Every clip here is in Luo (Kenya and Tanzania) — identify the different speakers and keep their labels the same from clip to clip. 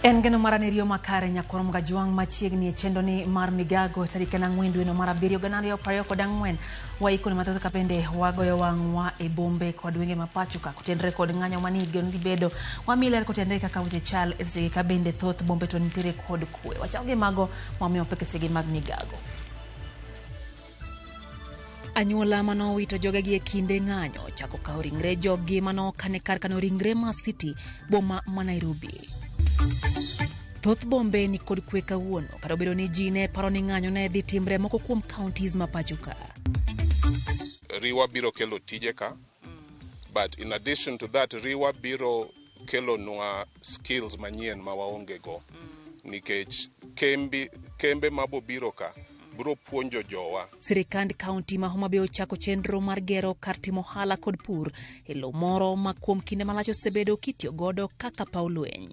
Speaker 1: En geno mara ni riyo makare nyakwar Mgajwang' machiegni e chenro ni mar migago tarik en 4 dweno mar 7 2024. Waikone mathoth ka bende wagoyo wang'wa e bombe kod wenge ma pacho ka kotenre kod ng'anyo mani igeno dhi bedo. Wamiyi ler kotenre kaka weche chal e sechegi ka bende thoth bombe to nitiere kod kwe. Wachako gi mago mwamiyo pek e sechegi mag migago. Anyuola manowito jogegi e kinde ng'anyo chako kawo ringre joggi manokan e kar kano ringre ma City, boma ma Nairobi. Thoth bombe ni kod kwe kawuono kata obedo ni ji ne paro ni ng'anyo ne dhi timre moko kuom counties ma pacho ka.
Speaker 2: Riwa biro kelo tije ka, but in addition to that, Riwa biro kelonwa skills manyien ma waonge go nikech kembe mabobiro ka biro puonjo jowa.
Speaker 1: Sirikand kaunti ma Homa Bay ochako chenro mar gero kar timo ohala kod pur e lowo moro ma kuom kinde malach osebedo kitiyo godo kaka paw lweny.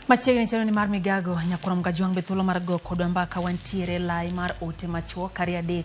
Speaker 1: Machiegni chenro ni mar migago nyakwar Mgajwang' be thuolo mar go kodwa mbaka wantiere lai mar ote machuok kari 3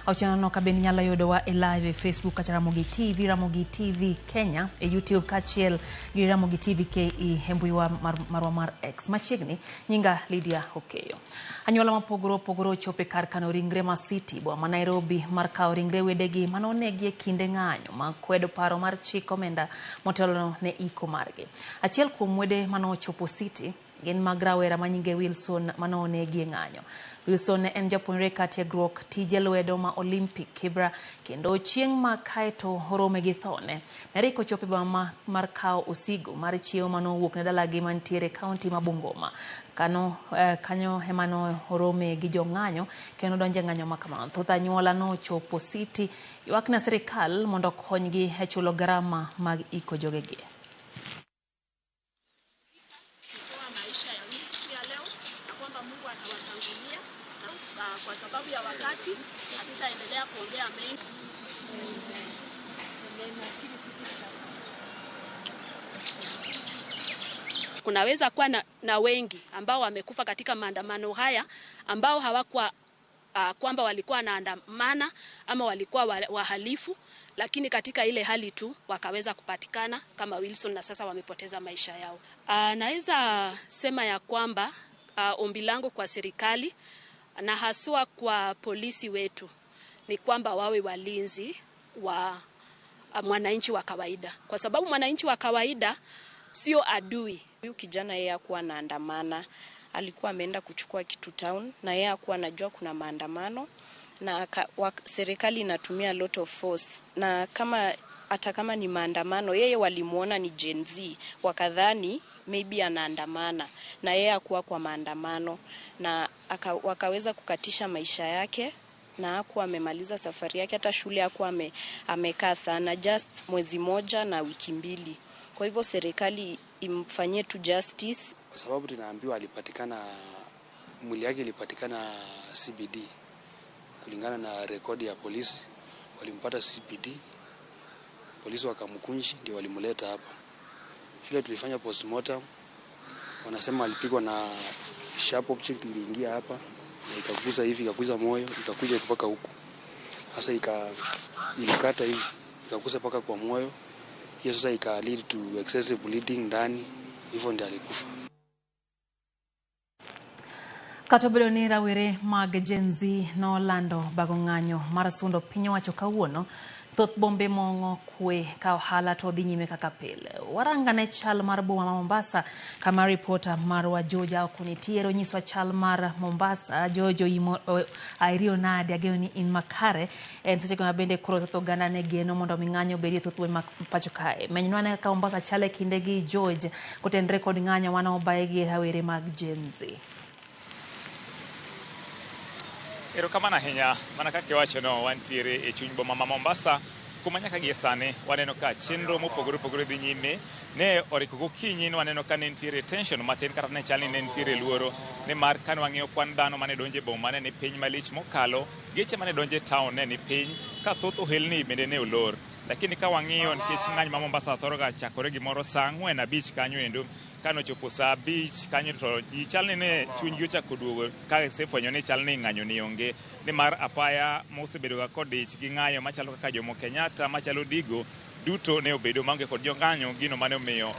Speaker 1: auchiel nono ka bende inyalo yudowa e live e Facebook kata Ramogi TV, Ramogi TV Kenya e YouTube kaachiel gi Ramogi TV KE e mbui marwa mar X. Machiegni nyinga Lydia Okeyo. Anyuola mopogore opogore ochopo e kar kano ringre ma City boma ma Nairobi mar kawo ringre wedegi mane onegi e kinde ng'anyo ma kwedo paro mar chik omenda motelo ne iko margi. Achiel kuom wede mane ochopo City gin mag rawera manyinge Wilson mane onegi e ng'anyo. Wilson ne en japuonjre ka tiegruok tije lwedo ma Olympic Kibra kendo chieng' ma kaeto orome gi thone. Ne rik ochopo e boma mar kawo osigo mar chiemo mane owuok ne dalagi mantiere kaunti ma Bungoma. Kanyo ema ne orome gi jong'anyo kendo donjo e ng'anyo ma kamano. Thoth anyuola nochopo City ywak ne sirikal mondo okonygi e chulo garama mag iko jogegi.
Speaker 3: Maisha ya siku ya leo na kwamba Mungu atawatangulia na kwa sababu ya wakati hatutaendelea kuongea mengi. Kunaweza kuwa na wengi ambao wamekufa katika maandamano haya ambao hawakuwa kwamba walikuwa wanaandamana ama walikuwa wahalifu, lakini katika ile hali tu wakaweza kupatikana kama Wilson na sasa wamepoteza maisha yao. Naweza sema ya kwamba ombi langu kwa serikali na haswa kwa polisi wetu ni kwamba wawe walinzi wa mwananchi wa kawaida, kwa sababu mwananchi wa kawaida sio adui.
Speaker 4: Huyu kijana yeye hakuwa anaandamana, alikuwa ameenda kuchukua kitu town na yeye hakuwa anajua kuna maandamano na serikali inatumia lot of force, na hata kama ni maandamano yeye walimuona ni Gen Z wakadhani maybe anaandamana na yeye hakuwa kwa maandamano, na wakaweza kukatisha maisha yake na hakuwa amemaliza safari yake, hata shule hakuwa amekaa sana, just mwezi moja na wiki 2. Kwa hivyo serikali imfanyie tu justice.
Speaker 5: Kwa sababu tunaambiwa mwili yake ilipatikana CBD. Kulingana na rekodi ya polisi, walimpata CBD. Polisi wakamkunji ndio walimleta hapa. Vile tulifanya postmortem, wanasema alipigwa na sharp object iliingia hapa na ikagusa hivi, ikagusa moyo, ikakuja mpaka huku. Sasa ilikata hivi, ikagusa mpaka kwa moyo. Hiyo sasa ika lead to excessive bleeding ndani, hivyo ndio alikufa.
Speaker 1: Kata obedo ni rawere mag Gen Z nolando bago ng'anyo mar sundo piny owacho kawuono, thoth bombe mong'o kwe ka ohala to dhi nyime kaka pile. Warangane chal mar boma ma Mombasa kama ripota marwa George Aoko nitiere onyiswa chal mar Mombasa. George airio nade, ageno ni in makare. En seche ma bende koro thoth oganda ne geno mondo mi ng'anyo obedie thoth bombe ma pacho kae. Menynwa ane kaka Mombasa chal e kindegi George, kotenre kod ng'anyo mane obaye gi rawere mag Gen Z.
Speaker 6: Erokamano ahinya, mana kaka iwachono, wantiere e chuny boma ma Mombasa Kuma nyaka gie sani waneno ka chenro mopogore opogore dhi nyime. Ne oriko gokinyi waneno ka ne nitiere tension matin, kata ne chal ni ne nitiere luoro, nimar kane wang'iyo kwan dhano mane donjo e boma ne ni piny malich mokalo, geche mane donjo e town ne ni piny, ka thoth ohelni bende ne olor. Lakini ka wang'iyo, nikech ng'anyo ma Mombasa thoro ga chakore gimoro saa 4 5 kanyo endo, kanochopo saa 5 kanyo to ji chal ni ne chunygi ochako duogo ka gisefwenyo ni chal ni ng'anyo ni onge, nimar apaya mosebedo ga kodich gi ng'anyo machalo kaka Jomo Kenyatta, machalo Digo, duto ne obedo maonge kod jong'anyo, gino mane omiyo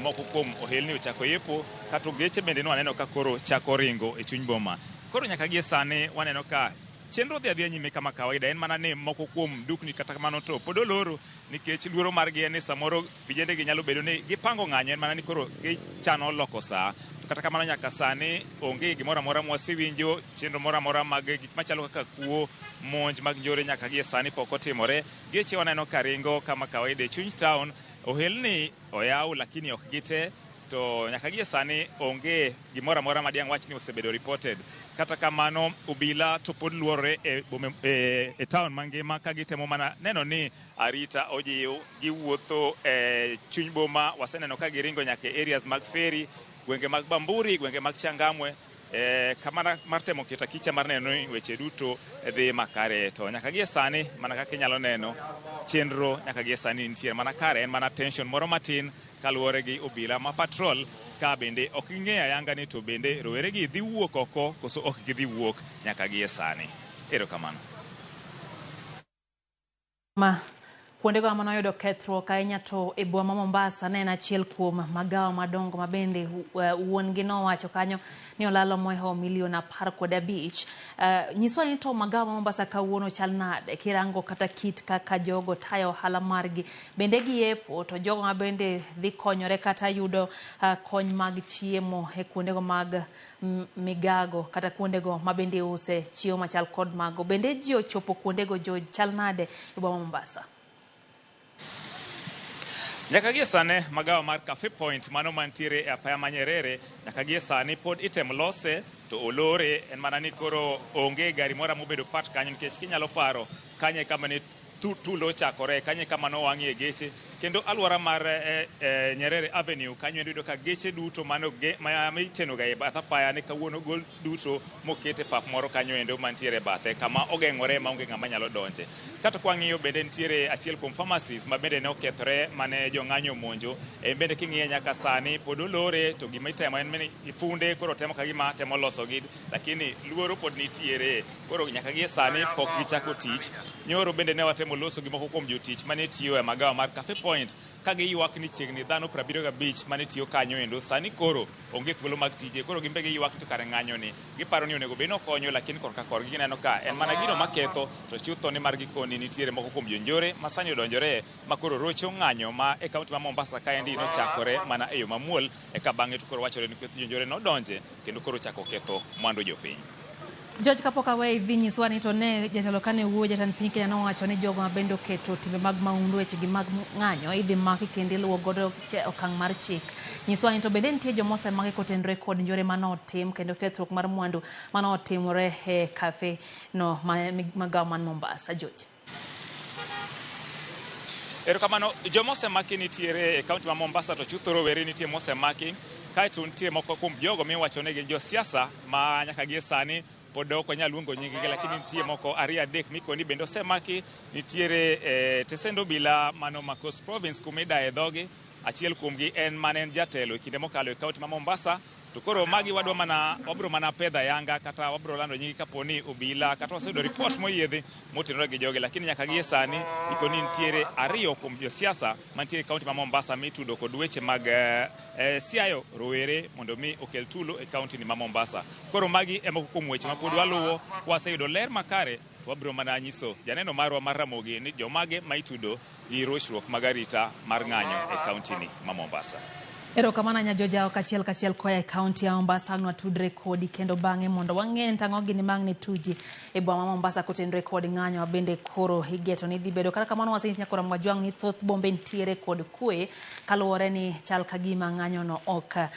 Speaker 6: moko kuom ohelni ochako yepo, kata geche bende ne waneno ka koro chako ringo e chuny boma. Koro nyaka gie sani waneno ka chenro dhi adhiya nyime kama kawaida, en mana ni moko kuom dukni kata kamano to pod oloro, nikech luoro margi en ni samoro vijende gi nyalo bedo ni gipango ng'anyo, en mana ni koro gichano loko saa. To kata kamano nyaka sani onge gimoro amora mwasewinjo, chenro moro amora mag gik machalo kaka kuo, monj mag njore nyaka gie sani pok otimore. Geche waneno ka ringo kama kawaida e chuny town, ohelni oyaw lakini ok gite, to nyaka gie sani onge gimoro amora ma diang' wach ni osebedo reported. Kata kamano obila to pod luorore e bome, e town mangima ka gitemo mana neno ni arita ojiw. Giwuotho e chuny boma, waseneno ka giringo nyaka e areas mag Ferry, gwenge mag Bamburi, gwenge mag Changamwe, kamana mar temo keto akicha mar neno ni weche duto dhi makare. To nyaka gie sani mana kaka inyalo neno, chenro nyaka gie sani nitie mana kare, en mana tension moro matin kaluwore gi obila ma patrol, ka bende ok ging'eyo ayanga ni to bende rowere gi dhi wuok oko koso ok gidhi wuok nyaka gie sani. Erokamano.
Speaker 1: Ma kuondego ma noyudo kethruok ahinya to e boma ma Mombasa ne en achiel kuom magawa madongo ma bende wuon gi nowacho kanyo ni olalo mohewo milion 15. Nyiswa ni to magawa ma Mombasa kawuono chal nade kirango kata kit kaka jogo tayo ohala margi, bende giyepo to jogo ma bende dhi konyore kata yudo kony mag chiemo e kuondego mag migago kata kuondego ma bende use chiemo machal kod mago, bende ji ochopo kuondego, jo chal nade e boma ma Mombasa?
Speaker 6: Nyaka gie sani magawa mar Cafe Point mano mantiere e apaya ma Nyerere nyaka gie sani pod itemo lose to olore, en mana ni koro onge gari moro mobedo part kanyo, nikech kinyalo paro kanyo e kama ne tulo ochakore, kanyo e kama nowang'ie geche, kendo alwora mar Nyerere Avenue kanyo iyudo ka geche duto mano miteno ga e bath apaya ne kawuono gol duto moket e pap moro kanyo endo mantiere e bathe kama ogeng'ore maonge ng'ama nyalo donje. Kata kwang'iyo bende nitiere achiel kuom pharmacies ma bende ne okethore mane jong'anyo omonjo, en bende king'iye nyaka sani pod olore, to gima itemo en ni funde koro temo ka gima temo losogi, lakini luoro pod nitiere, koro nyaka gie sani pok gichako tich. Nyoro bende ne watemo loso gi moko kuom jotich mane tiyo e magawa mar Cafe Point ka giywak ni chiegni dhano 75 mane tiyo kanyo endo sani koro onge thuolo mag tije, koro gin be giywak to kare ng'anyo ni giparo ni onego bed ni okonyo, lakini korka korgi gineno ka en mana gino maketho, to chutho ni mar gikoni nitiere moko kuom jonjore ma sani odonjore ma koro rocho ng'anyo ma e kaunti ma Mombasa kaendi nochakore mana e yo mamuol, eka bang'e to koro wachore ni kweth jonjore nodonje kendo koro chako ketho mwandu jopiny.
Speaker 1: George, kapok aweyi dhi nyiswa ni to ne jatelo kane wuoyo, jatend piny Kenya nowacho ni jogo ma bende oketo timbe mag mahundu, wechegi mag ng'anyo idhi maki kendo iluwo godo okang' mar chik. Nyiswa ni to bende nitie joma osemaki kotenore kod njore manotim kendo kethruok mar mwandu manotimore e cafe no magawa man Mombasa. George.
Speaker 6: Erokamano. Joma osemaki nitiere e kaunti ma Mombasa to chutho rowere nitie mosemaki, kaeto nitie moko kuom jogo miwacho ni gin josiasa ma nyaka gie sani pod ok wanyal luongo nying-gi, lakini nitie moko 2 3 mikoni bende osemaki. Nitiere tesend obila mano ma Coast Province kuma idaye dhogi, achiel kuomgi en mane en jatelo e kinde mokalo e kaunti ma Mombasa. To koro magi wadwa mana wabro mana pedha yanga kata wabro lando nyingi kapo ni obila kata waseyudo ripot moyiedhi motenore gi jogi, lakini nyaka gie sani ikoni nitiere 2 kuom josiasa mantiere e kaunti ma Mombasa mitudo kod weche mag siayo rowere mondo mi okel tulo e kaunti ni ma Mombasa. Koro magi e moko kuom weche ma pod waluwo, kwaseyudo ler makare to wabiro mana nyiso janeno marwa mar Ramogi ni jomage ma itudo gi rochruok mag arita mar ng'anyo e kaunti ni ma Mombasa.
Speaker 1: Erokamano ahinya George, kachiel kachiel koa e kaunti ya Mombasa. Ang' watudre kodi kendo bang'e mondo wang'e ni tang'o gini mang' ne tuji e boma ma Mombasa kotenore kod ng'anyo ma bende koro igeto ni dhi bedo. Kata kamano wasenyisi nyakora Mwajwang' ni thoth bombe nitiere kod kwe kaluwore ni chal ka gima ng'anyo no ok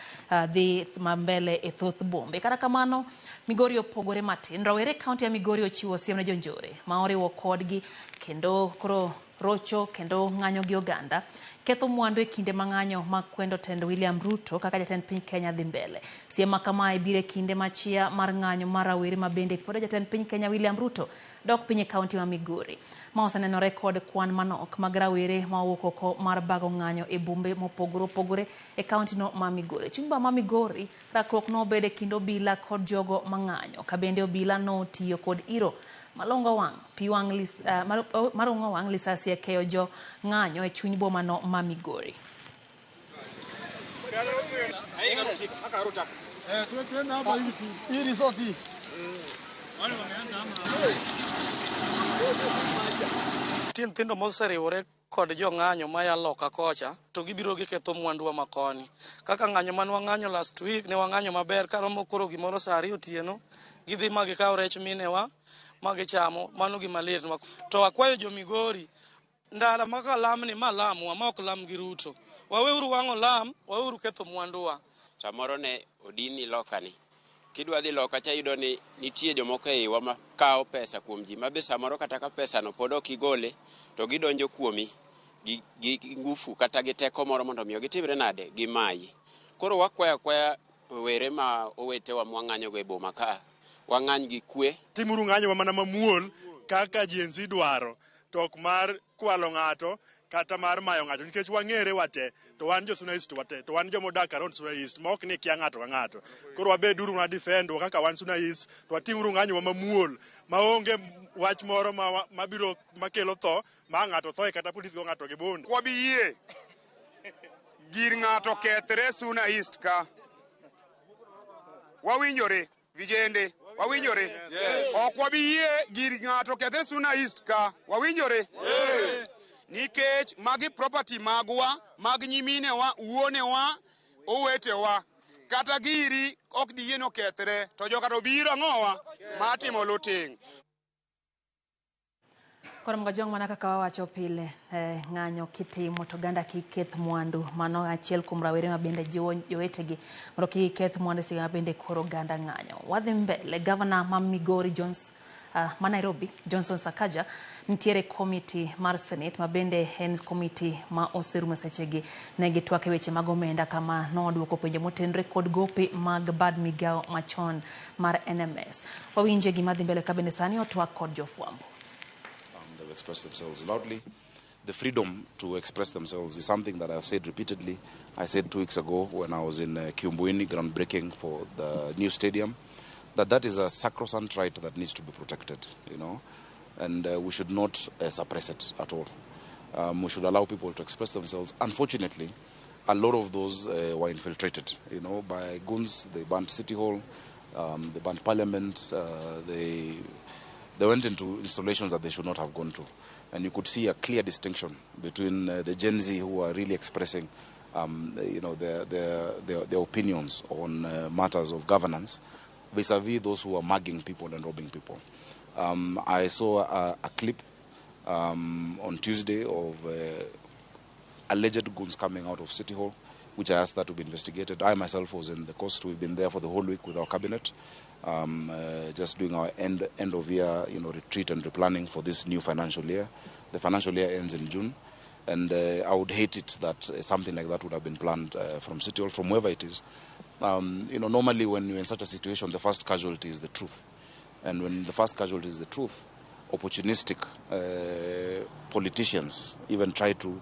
Speaker 1: dhi mambele e thoth bombe. Kata kamano Migori opogore matin. Rowere e kaunti ya Migori ochiwo siem ne jonjore ma oriwo kodgi kendo koro rocho kendo ng'anyo gi oganda ketho mwandu e kinde ma ng'anyo mag kwendo tend William Ruto kaka jatend piny Kenya dhi mbele. Siem ma kamae biro e kinde machia mar ng'anyo mar rawere ma bende kwedo jatend piny Kenya William Ruto dok piny e kaunti ma Migori. Ma osenenore kod kwan manok mag rawere ma owuok oko mar bago ng'anyo e bombe mopogore opogore e kaunti no ma Migori. Chuny boma ma Migori, rakruok nobedo e kind obila kod jogo mang'anyo ka bende obila notiyo kod iro malongo wang' pi wang' marung'o wang' lisasi e keyo jo ng'anyo e chuny boma no ma Migori.
Speaker 7: Nitie nyithindo moseriwore kod jong'anyo maya loka kocha to gibiro giketho mwanduwa ma koni. Kaka ng'anyo mane wang'anyo last week ne wang'anyo maber karomo koro gimoro saa 2 otieno gidhi ma gikawo rech minewa ma gichamo, mano gima litnwa. To akwayo jo Migori ndara ma kalamni ma lamwa ma ok lam gi Ruto. Waweuru wang'o lam, waweuru ketho mwanduwa.
Speaker 8: Samoro ne odini lokani. Kidwa dhi loka cha iyudo ni nitie jomoko e iwa ma kawo pesa kuom ji ma be samoro kata ka pesano pod ok igole to gidonjo kuomi gi ngufu kata gi teko moro mondo miyo gitimre nade gimayi. Koro wakwayo akwaya rowere ma owetewa mwang'anyogo e boma ka wang'any gi kwe.
Speaker 9: Timuru ng'anyo mana mamuol kaka Gen Z dwaro to ok mar kwalo ng'ato kata mar mayo ng'ato nikech wang'ere wate to wan jo Suna East wate to wan joma odak around Suna East ma ok ni kia ng'ato ka ng'ato. Koro wabeduru ma defend wa kaka wan Suna East to watimuru ng'anyo mamuol maonge wach moro mabiro makelo tho ma ng'ato thoe kata polis go ng'ato gi bunde.
Speaker 10: Wabi yie gir ng'ato kethre Suna East ka. Wawinjore vijende, wawinjore.
Speaker 9: Yes.
Speaker 10: Ok wabi yie gir ng'ato kethre Suna East ka. Wawinjore.
Speaker 9: Yes.
Speaker 10: Nikech magi property magwa, mag nyiminewa, wuonewa, owetewa. Kata giri ok diyie ni okethre, to joka to biro ang'owa matimo looting.
Speaker 1: Koro Mgajwang' mana kaka wawacho pile, ng'anyo kitimo to oganda kik keth mwandu. Mano achiel kuom rawere ma bende jiwo jowetegi mondo kik keth mwandu seche ma bende koro oganda ng'anyo. Wadhi mbele, gavana ma Migori Jones ma Nairobi Johnson Sakaja nitiere komiti mar Senate ma bende en komiti ma oserumo sechegi ne gitwak e weche mag omenda kama nodwoko penjo motenore kod gope mag bad migao machon mar NMS. Wawinje gima dhi mbele ka bende sani otwak kod jofwambo.
Speaker 11: They've expressed themselves loudly. The freedom to express themselves is something that I've said repeatedly. I said 2 weeks ago when I was in Kiumbuini groundbreaking for the new stadium, that is a sacrosanct right that needs to be protected, you know, and we should not suppress it at all. We should allow people to express themselves. Unfortunately, a lot of those were infiltrated, you know, by goons. They burnt City Hall, they burnt Parliament, they went into installations that they should not have gone to. And you could see a clear distinction between the Gen Z who are really expressing, you know, their opinions on matters of governance vis-a-vis those who are mugging people and robbing people. I saw a clip on Tuesday of alleged goons coming out of City Hall, which I asked that to be investigated. I myself was in the coast. We've been there for the whole week with our cabinet, just doing our end of year, you know, retreat and replanning for this new financial year. The financial year ends in June, and I would hate it that something like that would have been planned from City Hall, from wherever it is. You know, normally when you're in such a situation, the first casualty is the truth. And when the first casualty is the truth, opportunistic politicians even try to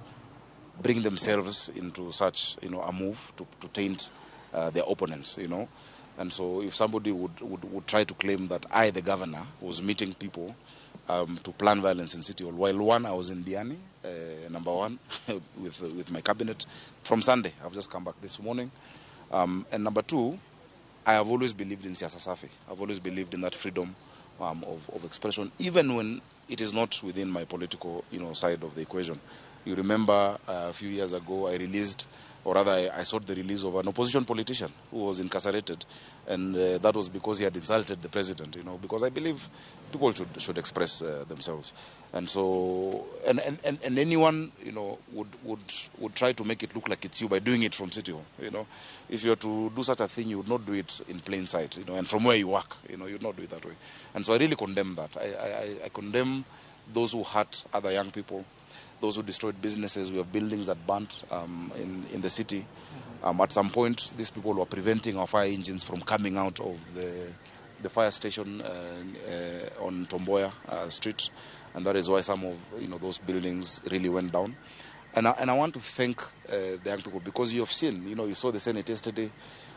Speaker 11: bring themselves into such, you know, a move to taint their opponents, you know. And so if somebody would try to claim that I, the governor, was meeting people to plan violence in City Hall, while one, I was in Diani, number one, with my cabinet from Sunday. I've just come back this morning. And number two, I have always believed in Siasa Safi. I've always believed in that freedom of expression, even when it is not within my political, you know, side of the equation. You remember a few years ago, I released, or rather I sought the release of an opposition politician who was incarcerated, and that was because he had insulted the president, you know, because I believe people should express themselves. And so, and anyone, you know, would try to make it look like it's you by doing it from City Hall, you know. If you were to do such a thing, you would not do it in plain sight, you know, and from where you work, you know, you'd not do it that way. And so I really condemn that. I condemn those who hurt other young people. Those who destroyed businesses, we have buildings that burnt in the city. At some point, these people were preventing our fire engines from coming out of the fire station on Tomboya Street, and that is why some of those buildings really went down. And I want to thank the young people, because you have seen, you saw the Senate yesterday,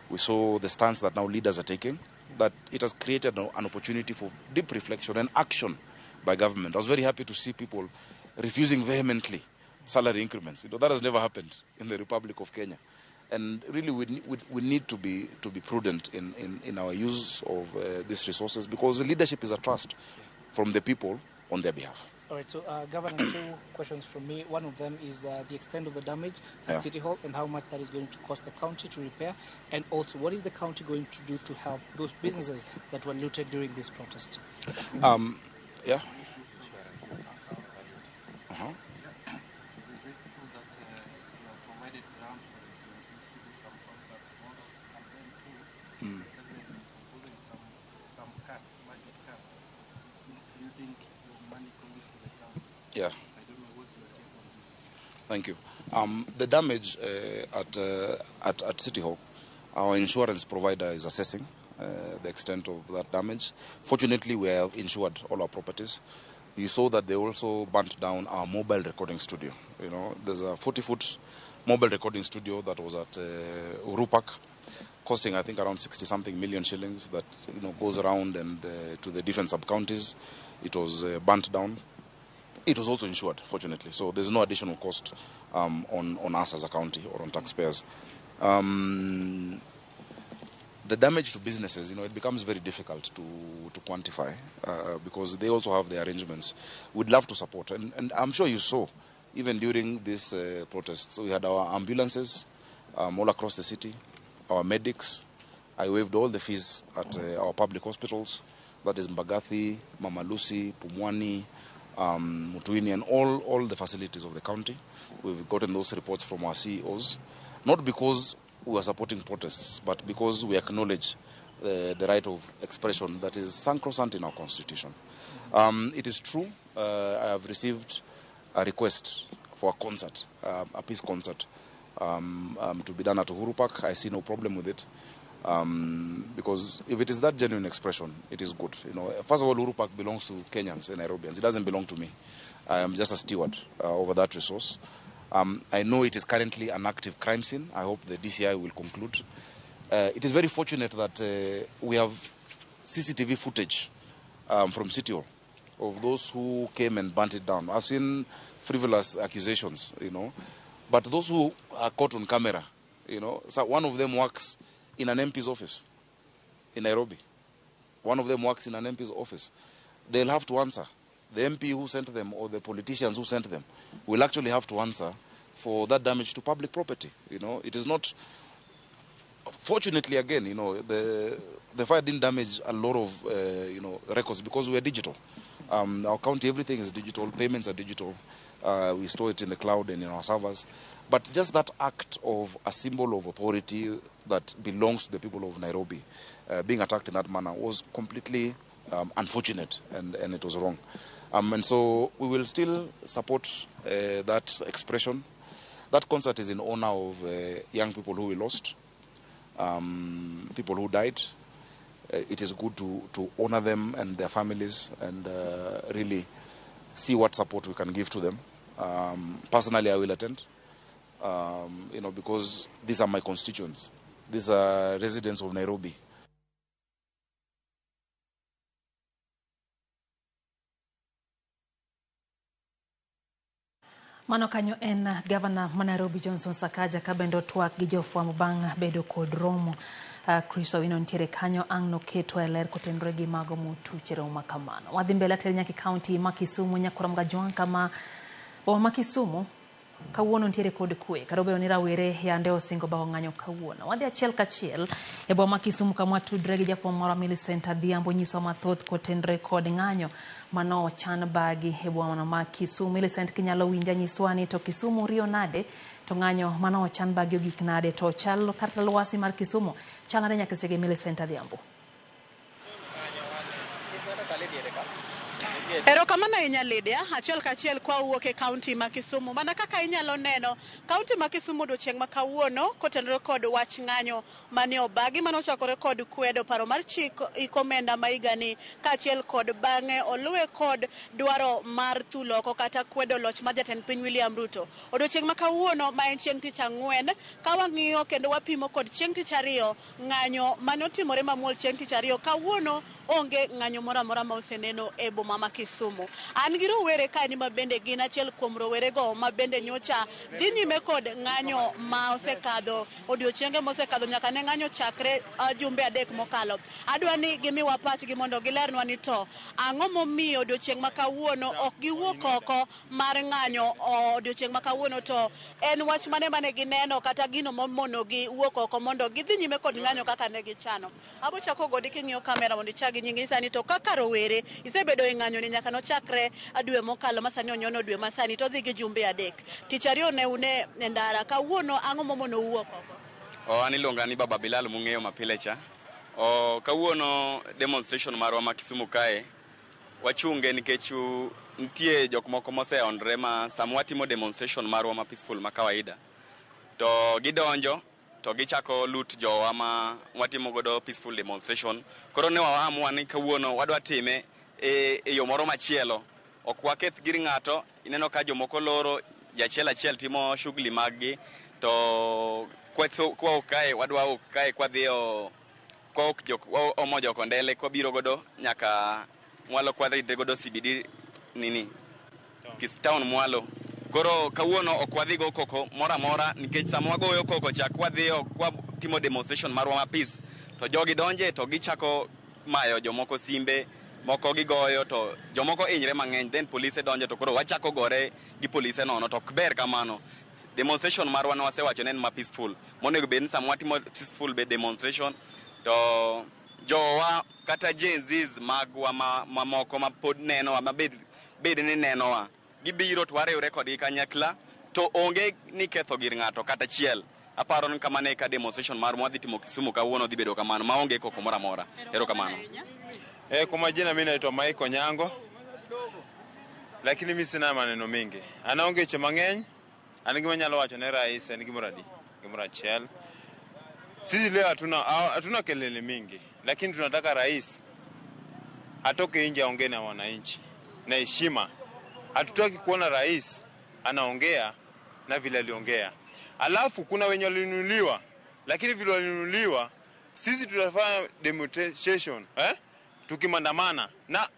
Speaker 11: we saw the stance that now leaders are taking, that it has created an opportunity for deep reflection and action by government. I was very happy to see people refusing vehemently salary increments. That has never happened in the Republic of Kenya. And really, we need to be prudent in our use of these resources, because leadership is a trust from the people on their behalf.
Speaker 12: All right, so Governor, two questions from me. One of them is the extent of the damage at City Hall and how much that is going to cost the county to repair. And also, what is the county going to do to help those businesses that were looted during this protest?
Speaker 11: Yeah. Uh-huh. Yeah. Thank you. The damage at City Hall, our insurance provider is assessing the extent of that damage. Fortunately, we have insured all our properties. You saw that they also burnt down our mobile recording studio. There's a 40-foot mobile recording studio that was at Uhuru Park, costing I think around 60-something million shillings. That goes around and to the different sub-counties. It was burnt down. It was also insured, fortunately, so there's no additional cost on us as a county or on taxpayers. The damage to businesses, it becomes very difficult to quantify because they also have their arrangements. We'd love to support, and I'm sure you saw, even during these protests, we had our ambulances all across the city, our medics. I waived all the fees at our public hospitals, that is Mbagathi, Mama Lucy, Pumwani, Mutuini, and all the facilities of the county. We've gotten those reports from our CEOs, not because we are supporting protests, but because we acknowledge the right of expression that is sacrosanct in our constitution. It is true, I have received a request for a concert, a peace concert, to be done at Uhuru Park. I see no problem with it. Because if it is that genuine expression, it is good. First of all, Uhuru Park belongs to Kenyans and Nairobians. It doesn't belong to me. I am just a steward over that resource. I know it is currently an active crime scene. I hope the DCI will conclude. It is very fortunate that we have CCTV footage from City Hall of those who came and burnt it down. I've seen frivolous accusations, but those who are caught on camera, so one of them works in an MP's office in Nairobi. One of them works in an MP's office. They'll have to answer. The MP who sent them or the politicians who sent them will actually have to answer for that damage to public property. It is not... Fortunately, again, the fire didn't damage a lot of, records because we are digital. Our county, everything is digital. Payments are digital. We store it in the cloud and in our servers. But just that act of a symbol of authority that belongs to the people of Nairobi, being attacked in that manner was completely unfortunate, and it was wrong. And so we will still support that expression. That concert is in honor of young people who we lost, people who died. It is good to honor them and their families and really see what support we can give to them. Personally, I will attend, because these are my constituents. These are residents of Nairobi.
Speaker 1: Mano kanyo en Governor ma Nairobi Johnson Sakaja kabendo twak gi jofwambo bang' bedo kod romo. Chris Owino nitiere kanyo ang' noketwa e ler kotenore gi mago motuch e romo ma kamano. Wadhi mbele atere nyaka e kaunti ma Kisumu Nyakoro Mgajwang' kama boma ma Kisumu kawuono nitiere kod kwe kata obedo ni rawere yande osingo bago ng'anyo kawuono. Wadhi achiel kachiel e boma ma Kisumu kama watudre gi jafwambo marwa Millicent Adhiambo nyiso mathoth kotenore kod ng'anyo mano ochan bagi e boma ma Kisumu. Millicent, kinyalo winja nyiswa ni to Kisumu riyo nade to ng'anyo mano ochan bagi ogik nade to chal kata lwasi mar Kisumu chal nade nyaka sege Millicent Adhiambo?
Speaker 13: Erokamano ahinya Lydia, achiel kachiel kwa wuok e kaunti ma Kisumu. Mana kaka inyalo neno, kaunti ma Kisumu odiochieng' ma kawuono kotenore kod wach ng'anyo mane obagi mane ochakore kod kwedo paro mar chik iko omenda ma higani kaachiel kod bang'e oluwe kod dwaro mar thulo oko kata kwedo loch mar jatend piny William Ruto. Odiochieng' ma kawuono ma en chieng' tich ang'wen, ka wang'iyo kendo wapimo kod chieng' tich ariyo, ng'anyo mane otimore mamuol chieng' tich ariyo, kawuono onge ng'anyo moro amora ma oseneno e boma ma Kisumu. An gi rowere kaeni ma bende gin achiel kuom rowerego ma bende nyocha dhi nyime kod ng'anyo ma osekadho odiochienge mosekadho nyaka ne ng'anyo chakre jumbe 3 mokalo. Adwa ni gimiwa pachgi mondo gilernwa ni to ang'o momiyo odiochieng' ma kawuono ok giwuok oko mar ng'anyo odiochieng' ma kawuono, to en wach mane mane gineno kata gino momonogi wuok oko mondo gidhi nyime kod ng'anyo kaka ne gichano. Abo chako godi king'iyo kamera mondo ichak gi nyingi sani to kaka rowere isebedo e ng'anyo ni nyaka nochakre dwe mokalo ma sani onyono dwe ma sani to dhi gi jumbe 3. Tich ariyo ne une e ndara, kawuono ang'o momono wuok oko?
Speaker 14: An iluonga ni Baba Bilal mung'eyo mapile cha. Kawuono demonstration marwa ma Kisumu kae wachunge nikech nitie jok moko moseondre ma sama watimo demonstration marwa ma peaceful ma kawaida to gidonjo to gichako loot jowa ma watimo godo peaceful demonstration. Koro ne waamua ni kawuono wadwa time e yo moro machielo. Ok waketh gir ng'ato, ineno ka jomoko loro, ji achiel timo shughuli mag gi, to kwa kae wadwa ok kae kwadhiyo kwa omo jokondele kwabiro godo nyaka mwalo kwadhi godo CBD nini Kis town mwalo. Koro kawuono ok wadhi go koko moro amora nikech sama wagoyo koko cha kwadhiyo kwa timo demonstration marwa ma peace to jogi donje to gichako mayo jomoko simbe moko gigoyo to jomoko hinyre mang'eny, then polise donjo to koro wachako gore gi polise nono, to ok ber kamano. Demonstration marwa ne wasewacho ne en ma peaceful, monego bed ni sama watimo peaceful demonstration to jowa kata Gen Zs magwa mamoko ma pod nenowa ma bed ni nenowa gibiro to wariwre kodgi kanyakla to onge ni ketho gir ng'ato kata achiel. Aparo ni kamano e ka demonstration marwa wadhi timo Kisumu kawuono dhi bedo kamano maonge koko moro amora. Erokamano.
Speaker 15: Kwa majina mimi naitwa Mike Onyango, lakini mimi sina maneno mengi. Anaonge weche mang'eny, an gima anyalo wacho ne rais en gimoro adi, gimoro achiel. Sisi leo hatuna kelele mingi, lakini tunataka rais atoke nje aongee na wananchi na heshima. Hatutaki kuona rais anaongea na vile aliongea. Alafu kuna wenye walinunuliwa, lakini vile walinunuliwa sisi tutafanya demonstration, tukimandamana na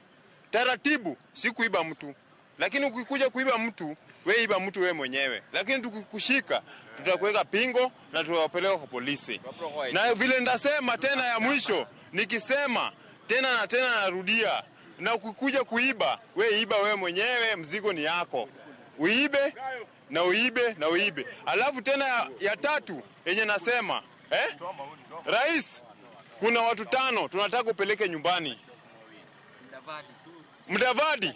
Speaker 15: taratibu, si kuiba mtu. Lakini ukikuja kuiba mtu, we iba mtu we mwenyewe. Lakini tukikushika tutakuweka pingo na tutawapeleka kwa polisi. Na vile ndasema tena ya mwisho, nikisema tena na tena narudia, na ukikuja kuiba, we iba we mwenyewe, mzigo ni yako. Uibe na uibe na uibe. Alafu tena ya tatu yenye nasema, Rais, kuna watu 5 tunataka upeleke nyumbani. Mudavadi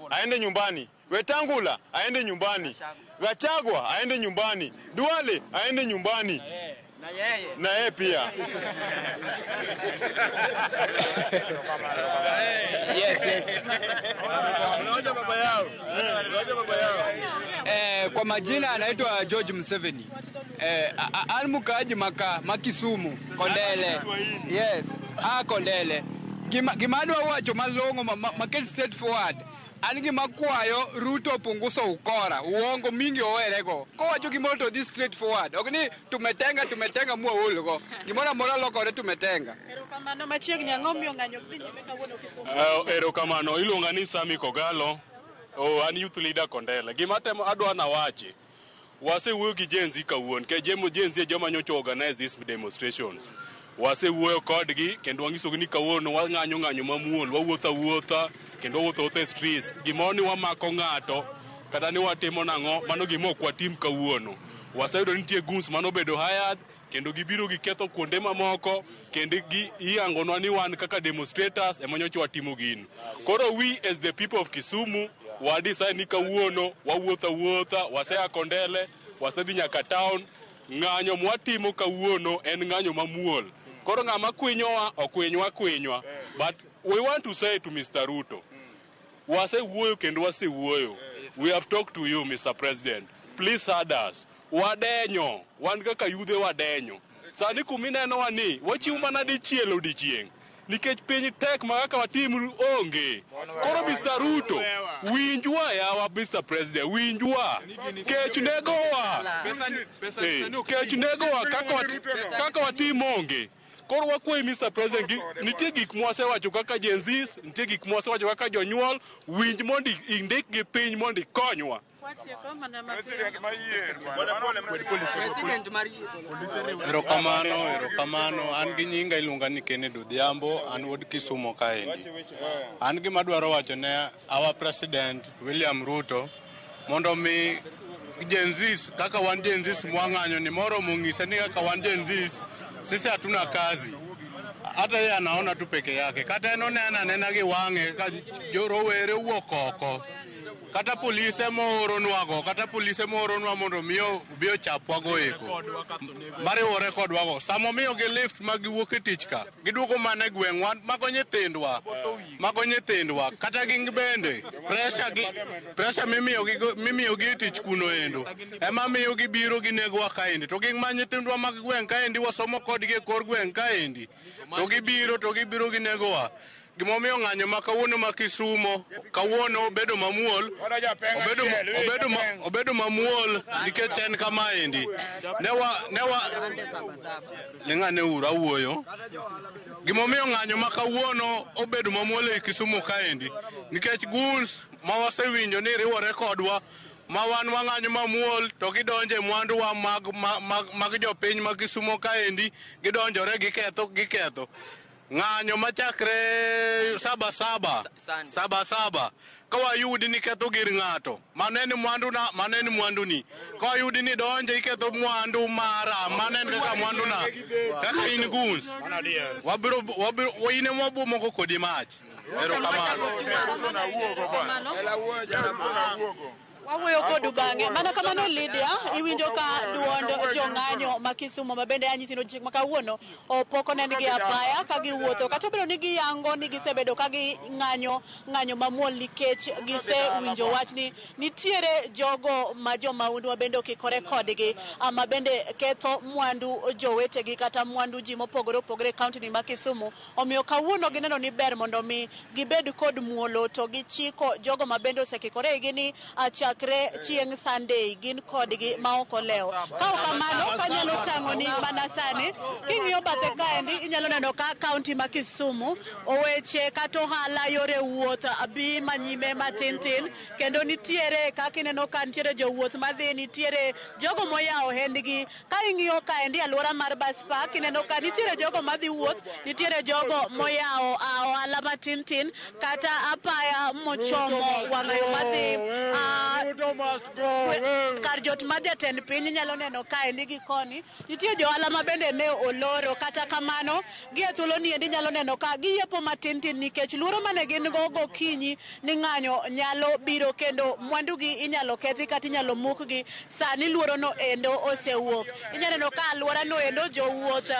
Speaker 15: aende nyumbani, Wetangula aende nyumbani, Gachagua aende nyumbani, Duale aende nyumbani, na yeye pia.
Speaker 16: Yes. Kwa majina anaitwa George Museveni. An mukaaji Makisumu, Kondele. Yes, Kondele. Gima adwa wacho malong'o maket straight forward. An gima kwayo Ruto punguza ukora, uongo mingi owerego. Kowacho gimoro to dhi straight forward. Ok ni tumetenga muaulgo. Gimoro amora lokore tumetenga.
Speaker 13: Erokamano machiegni, ang'o miyo ng'anyo ok dhi nyime kawuono Kisumu?
Speaker 17: Erokamano, iluonga ni Sami Kogalo. An youth leader Kondele. Gima temo adwa nawachi, wasewuoyo gi Gen Z kawuono, nikech Gen Z e joma nyocha organize these demonstrations. Wasewuoyo kodgi kendo wanyisogi ni kawuono wang'anyo ng'anyo mamuol, wawuotho awuotha kendo wawuotho awuotha e streets. Gimoro ni wamako ng'ato kata ni watimo nang'o, mano gima ok watim kawuono. Waseyudo ni nitie goons manobedo hired kendo gibiro giketho kuonde mamoko kendo iyangonwa ni wan kaka demonstrators ema nyocha watimo gino. Koro we as the people of Kisumu wa decide ni kawuono wawuotho awuotha, wasea Kondele, wasedhi nyaka town. Ng'anyo mwatimo kawuono en ng'anyo mamuol. Koro ng'ama kwinyowa okwinywa kwinywa. But we want to say to Mr. Ruto, Wasewuoyo kendo wasewuoyo. We have talked to you, Mr. President. Please heard us. Wadenyo. Wan kaka yudhe wadenyo. Sani kuminenowa ni wachiwo mana dichiel odiochieng'. Nikech piny tek ma kaka watim onge. Koro Mr. Ruto, winjwa yawa Mr. President, winjwa. Kech negowa. Kech negowa kaka watim onge. Koro wakwayi Mr. President, nitie gik mwasewacho kaka Gen Zs, nitie gik mwasewacho kaka jonyuol, winj mondo indik gi piny mondo ikonywa.
Speaker 18: Erokamano, erokamano. An gi nyinga iluonga ni Kennedy Odhiambo, an wuod Kisumo kaendi. An gima dwaro wacho ne our president William Ruto mondo mi Gen Zs, kaka wan Gen Zs mwang'anyo ni moro mong'ise ni kaka wan Gen Zs sisi hatuna kazi. Hata yeye anaona tu peke yake. Kata en oneno anena gi wang'e ka jorowere wuok oko. Kata polise mooronwago, kata polise mooronwa mondo mi obi ochapwago eko. Mariwore kodwago. Sama omiyogi lift ma giwuok e tich ka, giduogo mana e gweng'wa, mago nyithindwa. Mago nyithindwa. Kata gin bende, pressure mimiyogi e tich kuno endo. Ema miyo gibiro ginegowa kaendi. To gin ma nyithindwa mag gweng' kaendi wasomo kodgi e kor gweng' kaendi. To gibiro ginegowa. Gimomiyo ng'anyo ma kawuono ma Kisumo, kawuono obedo mamuol, obedo mamuol nikech en kamaendi. Newa ling'ane uru awuoyo. Gimomiyo ng'anyo ma kawuono obedo mamuol e Kisumu kaendi, nikech goons ma wasewinjo ni riwore kodwa, ma wan wang'anyo mamuol to gidonje mwanduwa mag jopiny ma Kisumo kaendi, gidonjore giketho. Ng'anyo machakre saba saba ka wayudi ni ketho gir ng'ato, mano en mwanduna, mano en mwanduni. Ka wayudi ni donje iketho mwandu mara, mano en kaka mwanduna, kaka in goons, wabiro in ema wabiro moko kodi mach. Erokamano.
Speaker 13: Wawuoyo kodu bang'e. Mana kamano Lydia, iwinjo ka duond jong'anyo ma Kisumu ma bende anyisi ni odiochieng' ma kawuono pok onengi apaya ka giwuotho. Kata obedo ni giyango ni gisebedo ka ging'anyo ng'anyo mamuol nikech gisewinjo wach ni nitiere jogo ma jomahundu ma bende okikore kodgi, ma bende ketho mwandu jowetegi kata mwandu ji mopogore opogore e kaunti ni ma Kisumu. Omiyo kawuono gineno ni ber mondo mi gibed kod muolo to gichiko jogo ma bende osekikore gi ni chakre chieng' Sunday gin kodgi ma ok olewo. Ka ok kamano, kanyalo tang'oni mana sani, king'iyo bathe kaendi inyalo neno ka kaunti ma Kisumu oweche kata ohala yore wuoth bi manyime matin tin, kendo nitiere kaka ineno ka nitiere jowuoth madhi, nitiere jogo moyawo hendgi. Ka ing'iyo kaendi alwora mar bus park, ineno ka nitiere jogo madhi wuoth, nitiere jogo moyawo ohala matin tin, kata apaya mochomo wang'ayo madhi kar jot mar jatend piny inyalo neno kaendi gi koni nitie johala ma bende ne oloro. Kata kamano gi e thuolo ni endi inyalo neno ka giyepo matin tin nikech luoro mane gin go gokinyi ni ng'anyo nyalo biro kendo mwandugi inyalo kethi kata inyalo mukgi. Sani luoro no endo osewuok. Inyalo neno ka alwora no endo jowuoth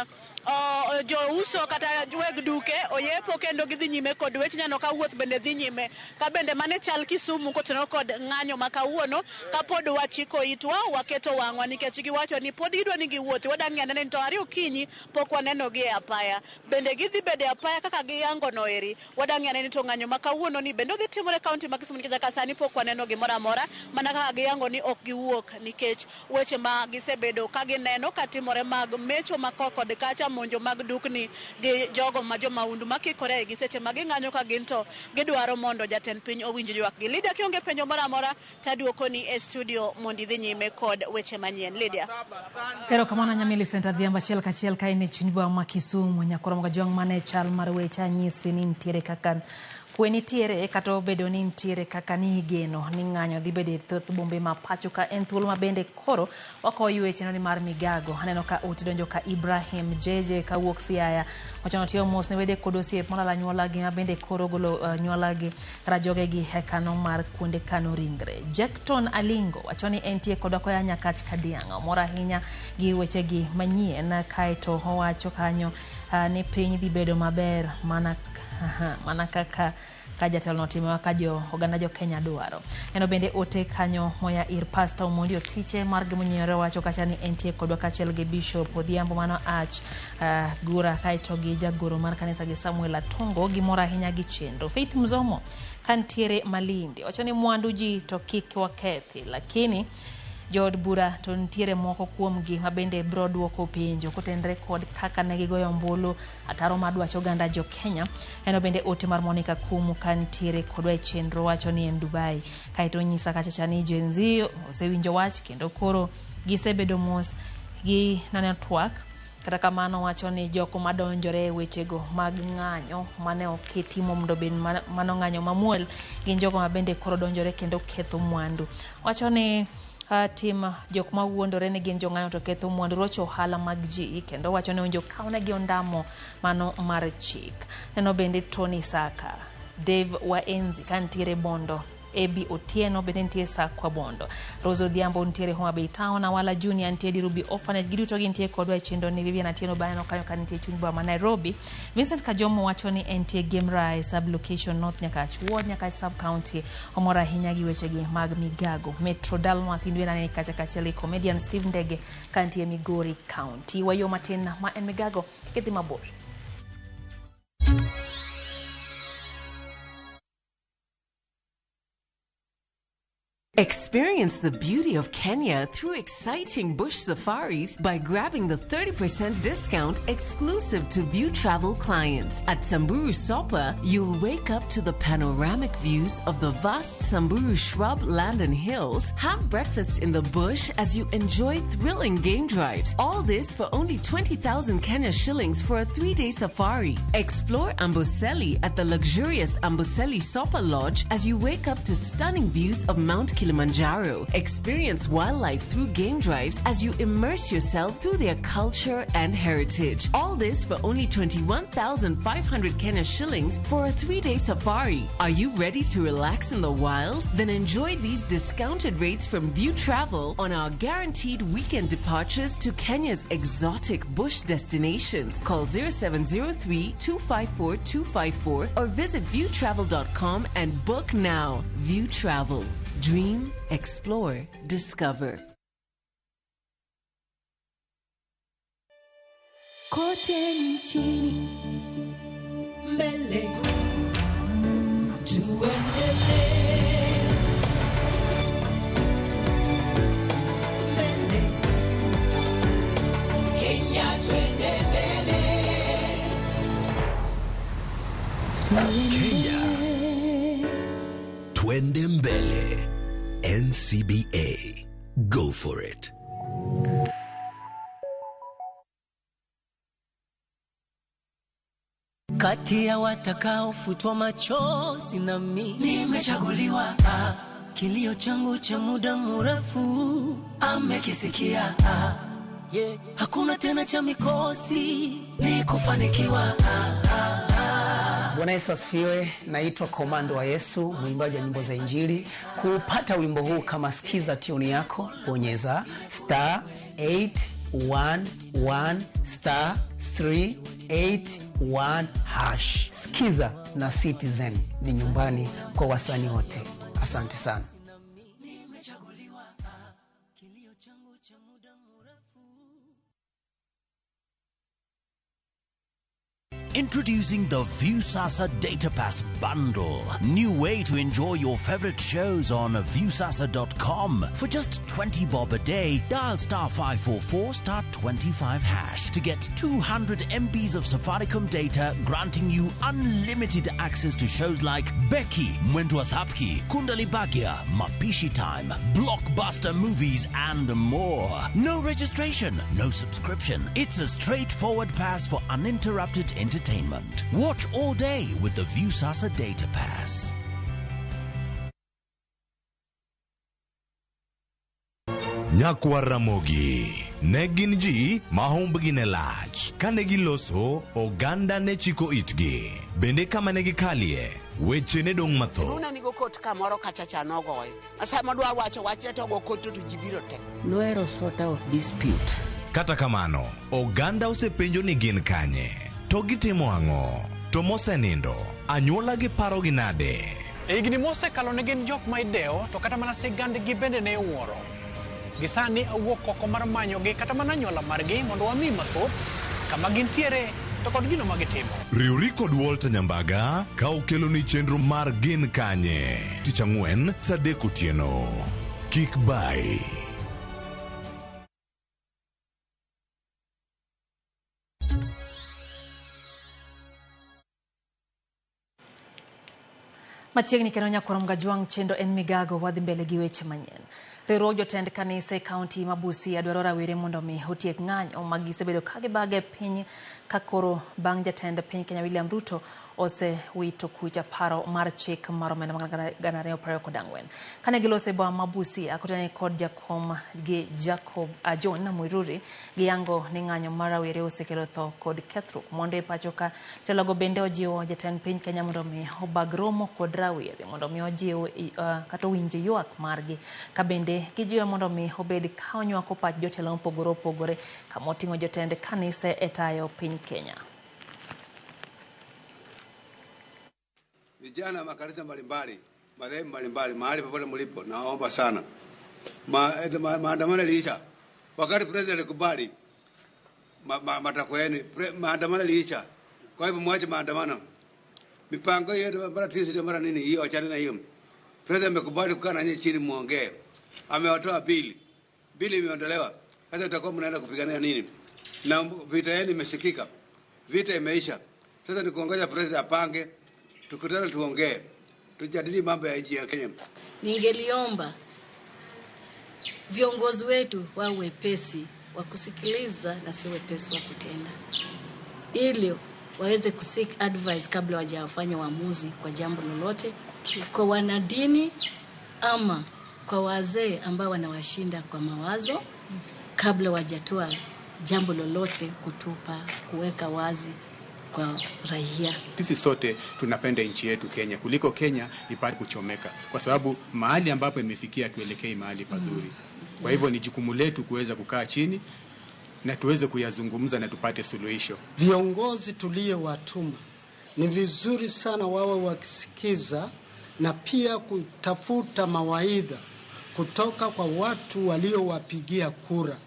Speaker 13: jouso kata weg duke oyepo kendo gidhi nyime kod weche. Ineno ka wuoth bende dhi nyime. Ka bende mane chal Kisumu kotenore kod ng'anyo ma kawuono, kapod wachiko itwa waketo wang'wa nikech giwacho ni pod gidwa ni giwuothi. Wadang' ng'e anena ni to ariyo okinyi pok waneno gi e apaya. Bende gidhi bedo e apaya kaka giyango no eri. Wadang' ng'e anena ni to ng'anyo ma kawuono ni bende odhi timore e kaunti ma Kisumu nikech nyaka sani pok waneno gimoro amora mana kaka giyango ni ok giwuok nikech weche ma gisebedo ka gineno katimore mag mecho ma kod kacha, monjo mag dukni gi jogo ma jomahundu makikore gi seche ma ging'anyo ka gin to gidwaro mondo jatend piny owinj ywakgi. Lydia, kionge penjo moro amora taduokoni e studio mondo idhi nyime kod weche manyien. Lydia.
Speaker 1: Erokamano nya Millicent Adhiambo achiel kachiel ka in e chuny boma ma Kisumu. Nyakoro Kajwang' mane chal mar weche anyisi ni nitiere kaka kwe nitiere kata obedo ni nitiere kaka ni igeno ni ng'anyo dhi bedo e thoth bombe ma pacho ka en thuolo ma bende koro wakoyo weche ni mar migago. Aneno ka oti donjo ka Ibrahim Jeje kawuok Siaya wachono tiyo mos ne wede kod osiep molalo anyuolagi ma bende koro golo anyuolagi kata jogegi e kano mar kuonde kano ringre. Jackton Alingo wacho ni entie kodwa koya Nyakach Kadiang', omor ahinya gi wechegi manyien. Kaeto owacho kanyo ni piny dhi bedo maber mana kaka ka jatelo notimo ka jo oganda jo Kenya dwaro. Eno bende ote kanyo moya ir Pastor Omondi Otiche mar gimonyiore wacho kacha ni entie kodwa kaachiel gi Bishop Odhiambo mano Ach Gura kaeto gi jagoro mar kanisa gi Samuel Atongo gimor ahinya gi chenro. Faith Mzomo kantiere Malindi wacho ni mwandu ji to kik wakethi, lakini jood bura to nitiere moko kuomgi ma bende biro duoko penjo kotenre kod kaka ne gigoyo ombulu ataro mar dwach oganda jo Kenya. Eno bende ote mar Monica Kumu kantiere kodwa e chenro wacho ni en Dubai. Kaeto onyisa kachacha ni Gen Z osewinjo wach kendo koro gisebedo mos gi naneno twak. Kata kamano wacho ni joko madonjore e wechego mag ng'anyo mane oketi mondo obed mano ng'anyo mamuol gin jogo ma bende koro donjore kendo ketho mwandu. Wacho ni tim jok mawuondore ni gin jong'anyo to ketho mwandu rocho ohala mag ji kendo wacho ni owinjo kawnegi ondamo mano mar chik. Neno bende Tony Saka, Dave Waenzi kantiere Bondo, Ebi Otieno bende nitie Sakwa Bondo, Rose Odhiambo nitiere Homa Bay Town, Awala Junior nitie Dirubi Orphanage, giduto gintie kodwa e chenro ni. Vivian Atieno baneno kanyo ka nitie chuny boma ma Nairobi. Vincent Kajomo wacho ni entie Game Rai sub location North Nyakach Ward, Nyakach sub county, omor ahinya gi wechegi mag migago. Metro Dalmas indwe nane kacha kachiel gi comedian Steve Ndege kantie Migori County. Wayo matin ma en migago kidhi mabor.
Speaker 19: Experience the beauty of Kenya through exciting bush safaris by grabbing the 30% discount exclusive to View Travel clients. At Samburu Sopa, you'll wake up to the panoramic views of the vast Samburu shrub land and hills, have breakfast in the bush as you enjoy thrilling game drives. All this for only 20,000 Kenya shillings for a 3-day safari. Explore Amboseli at the luxurious Amboseli Sopa Lodge as you wake up to stunning views of Mount Kilimanjaro. Experience wildlife through game drives as you immerse yourself through their culture and heritage. All this for only 21,500 Kenya shillings for a 3-day safari. Are you ready to relax in the wild? Then enjoy these discounted rates from View Travel on our guaranteed weekend departures to Kenya's exotic bush destinations. Call 0703 254 254 or visit viewtravel.com and book now. View Travel. Dream, explore, discover.
Speaker 20: Kote nchini mbele tuendelee mbele Kenya twende mbele.
Speaker 21: Kenya twende mbele. NCBA. Go for it.
Speaker 20: Kati ya watakaofutwa machozi na mimi nimechaguliwa. Kilio changu cha muda mrefu amekisikia. Yeah. Hakuna tena cha mikosi, ni kufanikiwa.
Speaker 22: Bwana Yesu asifiwe. Naitwa Komando wa Yesu, mwimbaji wa nyimbo za Injili. Kupata wimbo huu kama sikiza tune yako, bonyeza star 811 star 381 hash. Sikiza na Citizen ni nyumbani kwa wasanii wote. Asante sana.
Speaker 21: Introducing the Viusasa Data Pass Bundle. New way to enjoy your favorite shows on Viusasa.com. For just 20 bob a day, dial star 544 star 25 hash to get 200 MBs of Safaricom data, granting you unlimited access to shows like Becky, Mwendwa Thapki, Kundali Bhagya, Mapishi Time, Blockbuster Movies, and more. No registration, no subscription. It's a straightforward pass for uninterrupted entertainment. Watch all day with the Viusasa Data Pass.
Speaker 23: Nyakwar Ramogi ne gin ji ma humbgi ne lach. Kane giloso, oganda ne chiko itgi. Bende kama ne gikalie, weche ne dong' mathoth.
Speaker 24: Luna nigo kot kamoro kacha cha nogoyo. Sama dwa wacho wachne to go kot to ji biro te.
Speaker 25: Noero sort out dispute.
Speaker 23: Kata kamano, oganda osepenjo ni gin kanye. To gitimo ang'o? To mosenindo, anyuola gi parogi nade?
Speaker 2: E higni mosekalo ne gin jok ma idewo to kata mana sigandgi bende ne iwuoro. Gi sani awuok oko mar manyogi kata mana anyuola margi mondo wami mathoth kama gintiere to kod gino ma gitimo.
Speaker 23: Riwri kod Walter Nyambaga ka okeloni chenro mar Gin Kanye tich ang'wen saa 3 otieno. Kik bayi.
Speaker 1: Machiegni kendo nyakwar Mgajwang' chenro en migago wadhi mbele gi weche manyien. Riwruog jotend kanisa e kaunti ma Busia dwaro rawere mondo mi otiek ng'anyo ma gisebedo ka gibago e piny ka koro bang' jatend piny Kenya William Ruto osewito kucha paro mar chik mar omenda mag 2024. Kane giloso e boma ma Busia kotenore kod jakom gi Jacob John Muiruri giyango ni ng'anyo mar rawere osekelo tho kod kethruok mondo e pacho ka. Jalogo bende ojiwo jatend piny Kenya mondo mi obag romo kod rawere mondo mi ojiw kata owinj ywak margi ka bende gijiwe mondo mi obed ka onywako pach jotelo mopogore opogore kama oting'o jotend kanise e tayo piny Kenya.
Speaker 3: Vijana makanisa mbalimbali, madhehebu mbalimbali, mahali popote mlipo, naomba sana. Maandamano yaliisha. Wakati president alikubali matakwa yenu, maandamano yaliisha. Kwa hivyo mwache maandamano. Mipango yetu mara tisi mara nini hiyo, achana na hiyo. President amekubali kukaa na nyinyi chini muongee. Amewatoa bili. Bili imeondolewa. Sasa tutakuwa mnaenda kupigania nini? Na vita yenu imesikika. Vita imeisha. Sasa ni kuongoja president apange, tukutane tuongee. Tujadili mambo ya nchi ya Kenya.
Speaker 4: Ningeliomba viongozi wetu wawe wepesi wa kusikiliza na sio wepesi wa kutenda, ili waweze kuseek advice kabla hawajafanya uamuzi kwa jambo lolote, kwa wanadini ama kwa wazee ambao wanawashinda kwa mawazo, kabla hawajatoa jambo lolote kutupa kuweka wazi kwa raia.
Speaker 5: Sisi sote tunapenda nchi yetu Kenya kuliko Kenya ipate kuchomeka, kwa sababu mahali ambapo imefikia tuelekei mahali pazuri. Kwa hivyo ni jukumu letu kuweza kukaa chini na tuweze kuyazungumza na tupate suluhisho.
Speaker 25: Viongozi tulio watuma ni vizuri sana wawe wakisikiza na pia kutafuta mawaidha kutoka kwa watu waliowapigia kura.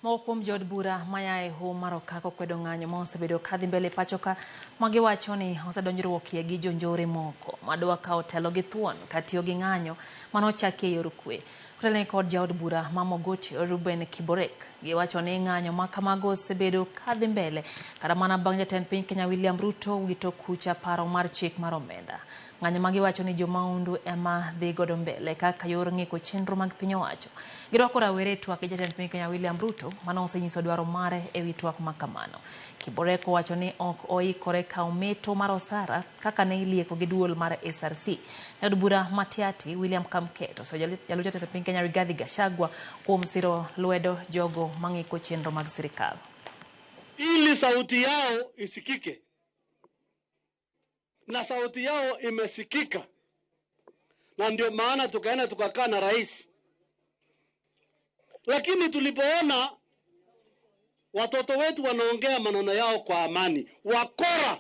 Speaker 1: Moko kuom jood bura maya e hoho mar Okak okwedo ng'anyo ma osebedo kadhi mbele pacho ka magiwacho ni osedonjruokie gi jonjore moko madwa kawo telo gi thuon katiyo gi ng'anyo manochaki e yor kwe. Kotelne kod jaod bura ma Mogotio Ruben Kiborek, giwacho ni ng'anyo ma kamago osebedo kadhi mbele kata mana bang' jatend piny Kenya William Ruto wito kucha paro mar chik mar omenda. Ng'anyo ma giwacho ni jomaundu ema dhi godo mbele kaka yor ng'iko chenro mag piny owacho. Girwako rawere e twak gi jatend piny Kenya William Ruto mano osenyiso dwaro mare ewi twak ma kamano. Kiborek owacho ni ok oikore kawo meto mar osara kaka ne ilieko gi duol mar SRC. Jaod bura Matiati William Kamket oseyo jalup jatend piny Kenya Rigathi Gachagua kuom siro lwedo jogo mang'iko chenro mag sirikal.
Speaker 26: Ili sauti yao isikike, na sauti yao imesikika, na ndio maana tukaenda tukakaa na rais. Lakini tulipoona watoto wetu wanaongea maneno yao kwa amani, wakora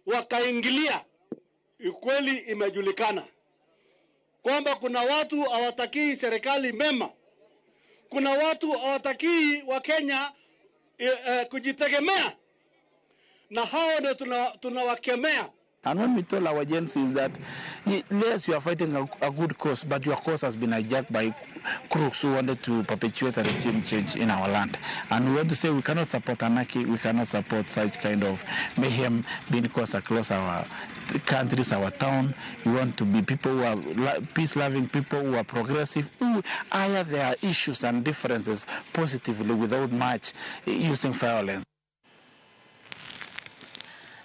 Speaker 26: wakaingilia. Ukweli imejulikana kwamba kuna watu hawatakii serikali mema, kuna watu hawatakii Wakenya kujitegemea, na hao ndio tunawakemea.
Speaker 27: And when we told our agencies that, yes, you are fighting a good cause, but your cause has been hijacked by crooks who wanted to perpetuate a regime change in our land. And we want to say we cannot support anarchy, we cannot support such kind of mayhem being caused across our countries, our town. We want to be people who are peace-loving people, who are progressive, who iron their issues and differences positively without much using violence.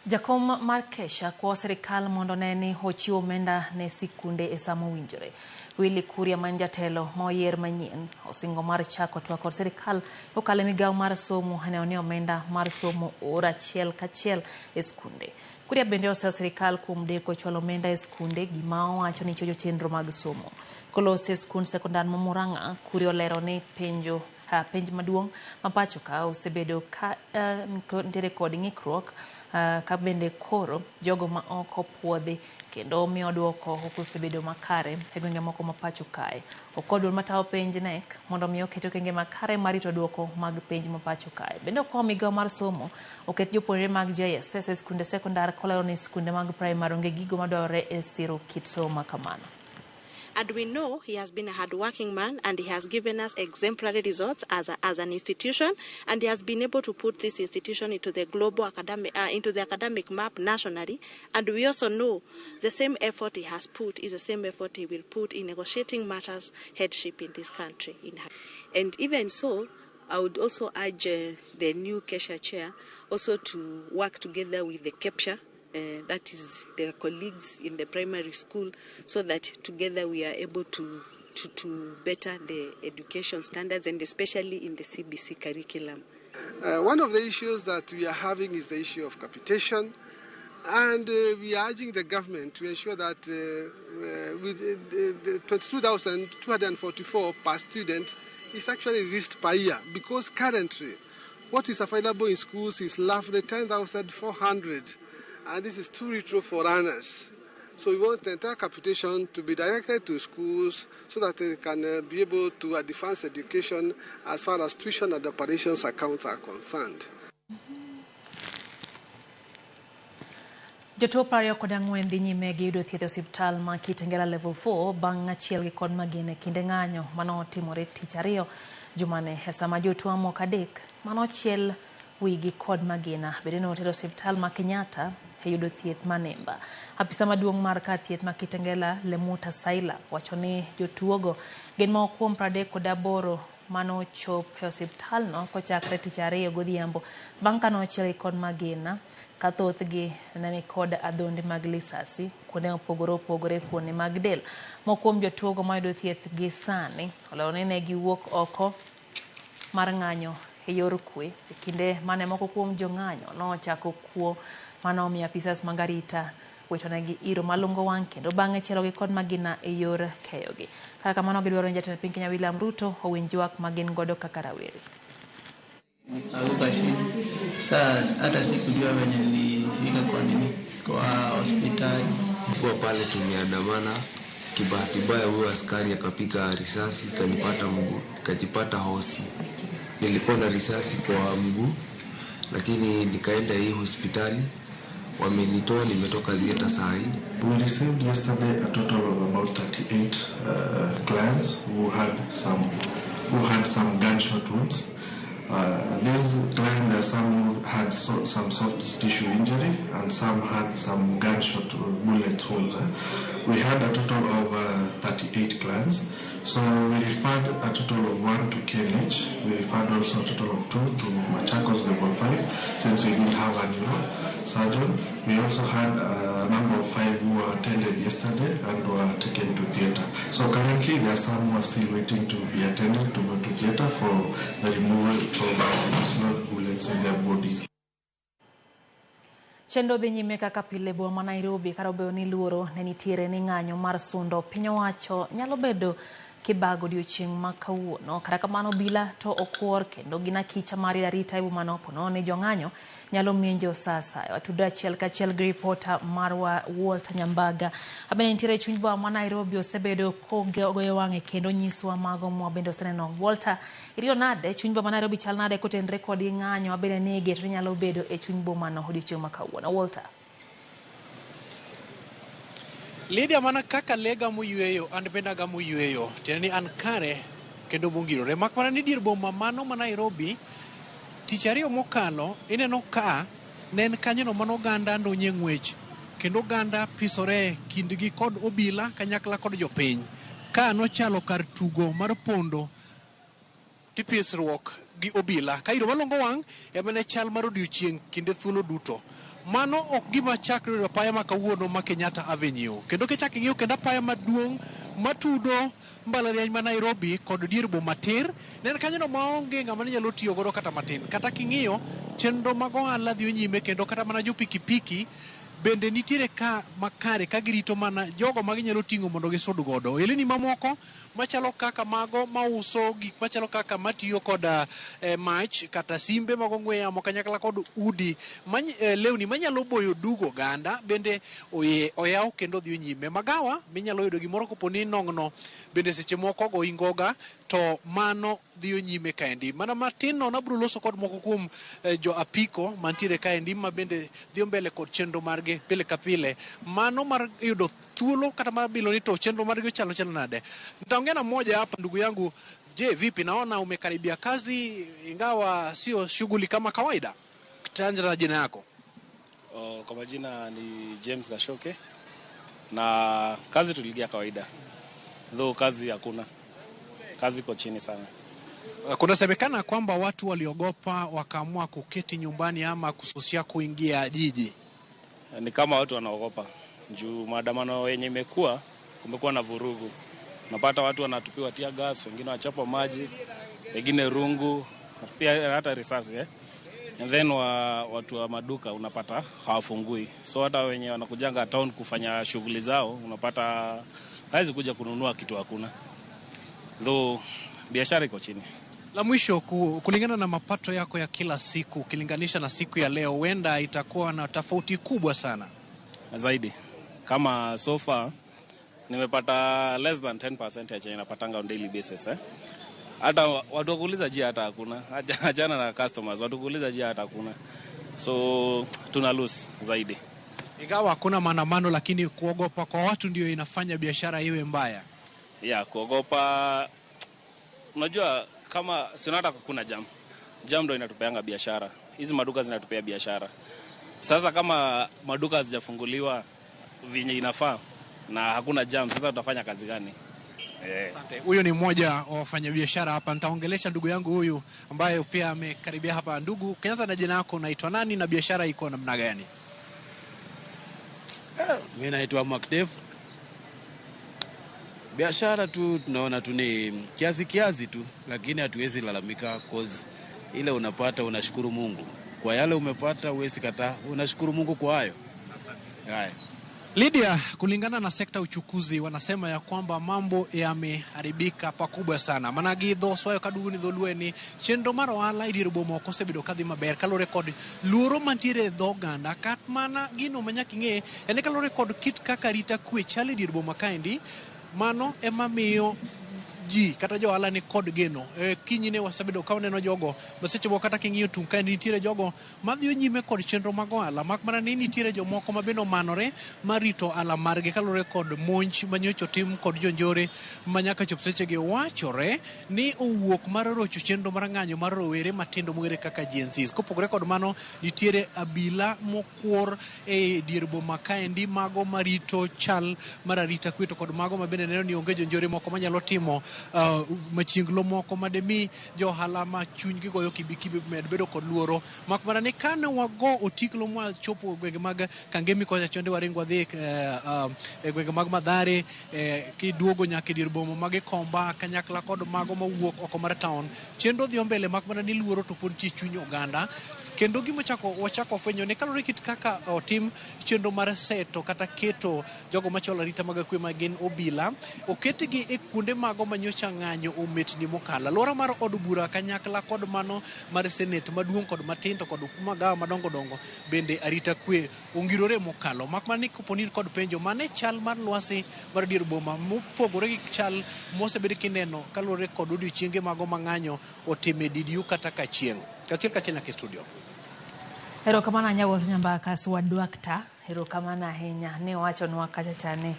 Speaker 1: Jakom mar Kesha kwayo sirikal mondo ne ni ochiwo omenda ne sikunde e sama owinjore. Willy Kuria ma en jatelo ma oyier manyien osingo mar chako twak kod sirikal kokalo e migawo mar somo neno ni omenda mar somo oor achiel kachiel e skunde. Kuria bende oseyo sirikal kuom deko chwalo omenda e skunde, gima owacho ni chocho chenro mag somo. Kolose e skund sekondar ma Murang'a, Kuria olero ni penjo Penj maduong' ma pacho ka osebedo ka nitiere kod ng'ikruok ka bende koro jogo ma ok opuodhi kendo miyo duoko ok osebedo makare e gwenge moko ma pacho kae. Okwa duol matayo penj KNEC mondo mi oket okenge makare mar rito duoko mag penj ma pacho kae. Bende okwayo migao mar somo oket jopuonjre mag JSS e skunde sekondar kolero ni skunde mag primary onge gigo madwarore e siro kit somo ma kamano.
Speaker 6: And we know he has been a hardworking man and he has given us exemplary results as an institution, and he has been able to put this institution into the global academic, into the academic map nationally. And we also know the same effort he has put is the same effort he will put in negotiating matters headship in this country.
Speaker 7: And even so, I would also urge the new KESSHA chair also to work together with the KEPSHA, that is their colleagues in the primary school, so that together we are able to better the education standards, and especially in the CBC curriculum.
Speaker 8: One of the issues that we are having is the issue of capitation, and we are urging the government to ensure that with the 22,244 per student is actually released per year, because currently what is available in schools is roughly 10,400. And this is too little for learners. So we want the entire capitation to be directed to schools so that they can be able to advance education as far as tuition and operations accounts are concerned.
Speaker 1: Jotuo 24 dhi nyime gi yudo thieth e osiptal ma Kitengela Level 4 bang' achiel gi kod magina e kinde ng'anyo manotimore tich ariyo jumane e sama jotuo moko 3 manochiel wigi kod magina bende noter e osiptal ma Kenyatta e yudo thieth manimba. Apisa maduong' mar kar thieth ma Kitengela Lemuta Saila wacho ni jotuogo gin moko kuom 38 manochop e osiptalno kochakre tich ariyo godhiambo bang' kanochiel gi kod magina ka thothgi ne ni kod adhonde mag lisasi kuonde mopogore opogore e fuoni mag del. Moko kuom jotuogo mayudo thieth gi sani olero ni ne giwuok oko mar ng'anyo e yor kwe e kinde mane moko kuom jong'anyo nochako kuo manomiyo apisas mag arita witonegi iro malungo wang' kendo bang'e chielogi kod magina e yor keyogi. Kata kamano gidwaro ni jatend piny Kenya William Ruto owinj ywak ma gin godo kaka rawere.
Speaker 9: Nikaanguka chini. Saa hata sikujua venye nilifika kwa nini kwa hospitali.
Speaker 10: Kwa pale tumeandamana, kibahati mbaya huyo askari akapiga risasi kanipata mguu, nikajipata hosi. Nilikuwa na risasi kwa mguu, lakini nikaenda hii hospitali wamenitoa, nimetoka theater saa hii.
Speaker 11: We received yesterday a total of about 38 clients who had some gunshot wounds. These clients, there are some who had some soft tissue injury and some had some gunshot bullet wounds. We had a total of 38 clients. So we referred a total of 1 to KNH. We referred also a total of 2 to Machakos Level 5, since we didn't have a neurosurgeon. We also had a number of 5 who were attended yesterday and were taken to theatre. So currently there are some who are still waiting to be attended to go to theatre for the removal of small bullets in their bodies.
Speaker 1: Chenro dhi nyime kaka pile boma ma Nairobi kata obedo ni luoro ne nitiere ni ng'anyo mar sundo piny owacho nyalo bedo kibago odiochieng' ma kawuono. Kata kamano obila to okuor kendo gin akicha mar arita e bomano ponono ni jong'anyo nyalo menjo sa asaya. Watudo achiel kachiel gi ripota marwa Walter Nyambaga. Abende nitiere e chuny boma ma Nairobi osebedo kogoyo wang'e kendo nyiswa mago mwa bende oseneno. Walter, iriyo nade chuny boma ma Nairobi chal nade kotenre kod ng'anyo mabende ni geto nyalo bedo e chuny bomano odiochieng' ma kawuono? Walter.
Speaker 2: Lydia, mana kaka le gamo yweyo, an bende agamo yweyo, tiende ni an kare kendo mongirore. Mak mana ni dier boma mano ma Nairobi, tich ariyo mokalo, ineno ka ne en kanyono mano oganda donje ng'wech, kendo oganda pisore kindgi kod obila kanyakla kod jopiny. Ka nochalo kar tugo mar pondo tipisruok gi obila. Ka iro malongo wang' ema ne chal mar odiochieng' kinde thuolo duto. Mano ok gima chakre e apaya ma kawuono ma Kenyatta Avenue. Kendo kichako ing'iyo kendo apaya maduong' matudo mbalariany ma Nairobi kod dier boma tir, ne en kanyono maonge ng'ama ne nyalo tiyo godo kata matin. Kata king'iyo chenro mag ohala dhi nyime kendo kata mana jo pikipiki bende nitiere ka makare ka girito mana jogo ma ginyalo ting'o mondo gisud godo. Ohelni mamoko machalo kaka mago mauso gik machalo kaka matiyo koda mach kata simbe mag ong'we yamo kanyakla kod udi lewni manyalo boyo dug oganda bende oyaw kendo dhi nyime. Magawa minyalo yudo gimoro kopo ni nong'no bende seche moko go ingoga to mano dhiyo nyime kaendi. Mana matin nono abiro loso kod moko kuom jo apiko mantiere kaendi ma bende dhiyo mbele kod chenro margi pile ka pile. Mano mar yudo thuolo kata mar bilo ni to chenro margi ochalo chalo nade. Nitaongea na mmoja hapa ndugu yangu. Je, vipi? Naona umekaribia kazi ingawa sio shughuli kama kawaida. Taanza na jina yako.
Speaker 12: Oh, kwa majina ni James Gashoke na kazi tuliingia kawaida. Though kazi hakuna. Kazi iko chini sana.
Speaker 2: Kunasemekana kwamba watu waliogopa wakaamua kuketi nyumbani ama kususia kuingia jiji.
Speaker 12: Ni kama watu wanaogopa. Juu maandamano yenye imekuwa, kumekuwa na vurugu. Unapata watu wanatupiwa tear gas, wengine wachapwa maji, wengine rungu, pia hata risasi And then watu wa maduka unapata hawafungui. So hata wenye wanakujanga town kufanya shughuli zao unapata hawezi kuja kununua kitu hakuna. Though biashara iko chini.
Speaker 2: La mwisho, kulingana na mapato yako ya kila siku ukilinganisha na siku ya leo, huenda itakuwa na tofauti kubwa sana.
Speaker 12: Zaidi. Kama so far nimepata less than 10% ya chenye napatanga on daily basis Hata watu kuuliza jia hata hakuna. Achana na customers, watu kuuliza jia hata hakuna. So tuna lose zaidi.
Speaker 2: Ingawa hakuna maandamano, lakini kuogopa kwa watu ndio inafanya biashara iwe mbaya.
Speaker 12: Yeah, kuogopa. Unajua kama sio hata kuna jam. Jam ndio inatupeanga biashara. Hizi maduka zinatupea biashara. Sasa kama maduka hazijafunguliwa venye inafaa na hakuna jam, sasa tutafanya kazi gani?
Speaker 2: Asante. Huyo ni mmoja wa wafanyabiashara hapa. Nitaongelesha ndugu yangu huyu ambaye pia amekaribia hapa. Ndugu, ukianza na jina lako, unaitwa nani na biashara iko namna gani?
Speaker 13: Mimi naitwa Makdev. Biashara tu tunaona tu ni kiasi kiasi tu, lakini hatuwezi lalamika cause ile unapata unashukuru Mungu. Kwa yale umepata huwezi kataa, unashukuru Mungu kwa hayo.
Speaker 2: Asante.
Speaker 13: Haya.
Speaker 2: Lydia, kulingana na sekta uchukuzi wanasema ya kwamba mambo yameharibika pakubwa sana. Mana gi dho swayo kadugu ni dholuo ni chenro mar ohala e dier boma ok osebedo kadhi maber kaluwore kod luoro mantiere e dho oganda. Kat mana gino ma nyaka ing'e en ni kaluwore kod kit kaka arita kwe chal e dier boma kaendi, mano ema miyo ji kata jo ohala ni kod geno. Kinyne wasebedo ka waneno jogo ma seche moko kata king'iyo tung' kaendi nitiere jogo madhiyo nyime kod chenro mag ohala, mak mana ni nitiere jomoko ma bende omanore mar rito ohala margi kaluwore kod monj manyocha otim kod jonjore ma nyaka chop sechegi wachore ni owuok mar rocho chenro mar ng'anyo mar rowere matindo mong'ere kaka Gen Zs. Kopogore kod mano, nitiere abila mokwor e dier boma kaendi, mago marito chal mar arita kwe to kod mago ma bende neno ni onge jonjore moko manyalo timo machienglo moko mademi jo ohala ma chunygi goyo kibikibi med bedo kod luoro. Mak mana ni kane wago otiklo mwachopo gwenge mag Kangemi kocha chonde waringo wadhi e gwenge mag Mathare, kiduogo nyaka e dier boma mag Gikomba kanyakla kod mago mawuok oko mar town. Chenro dhi mbele mak mana ni luoro to pod nitie e chuny oganda. Kendo gima wachako fwenyo ni kaluwore kit kaka otim chenro mar seto kata keto jogo machwalo arita mag kwe ma gin obila, oketgi e kuonde mago manyocha ng'anyo ometni mokalo. Alwora mar od bura kanyakla kod mano mar senet maduong' kod matin to kod magawa madongo dongo bende arita kwe ongirore mokalo. Mak mana ni kopo ni in kod penjo, mane chal mar lwasi mar dier boma mopogore gi chal mosebed kineno kaluwore kod odiochienge mago ma ng'anyo otime DDU kata kachieng'. Kachiel kachiel nyaka e studio.
Speaker 1: Erokamano ahinya Wuoth Nyambaka Swadwakta, erokamano ahinya ni owachonwa kacha cha ni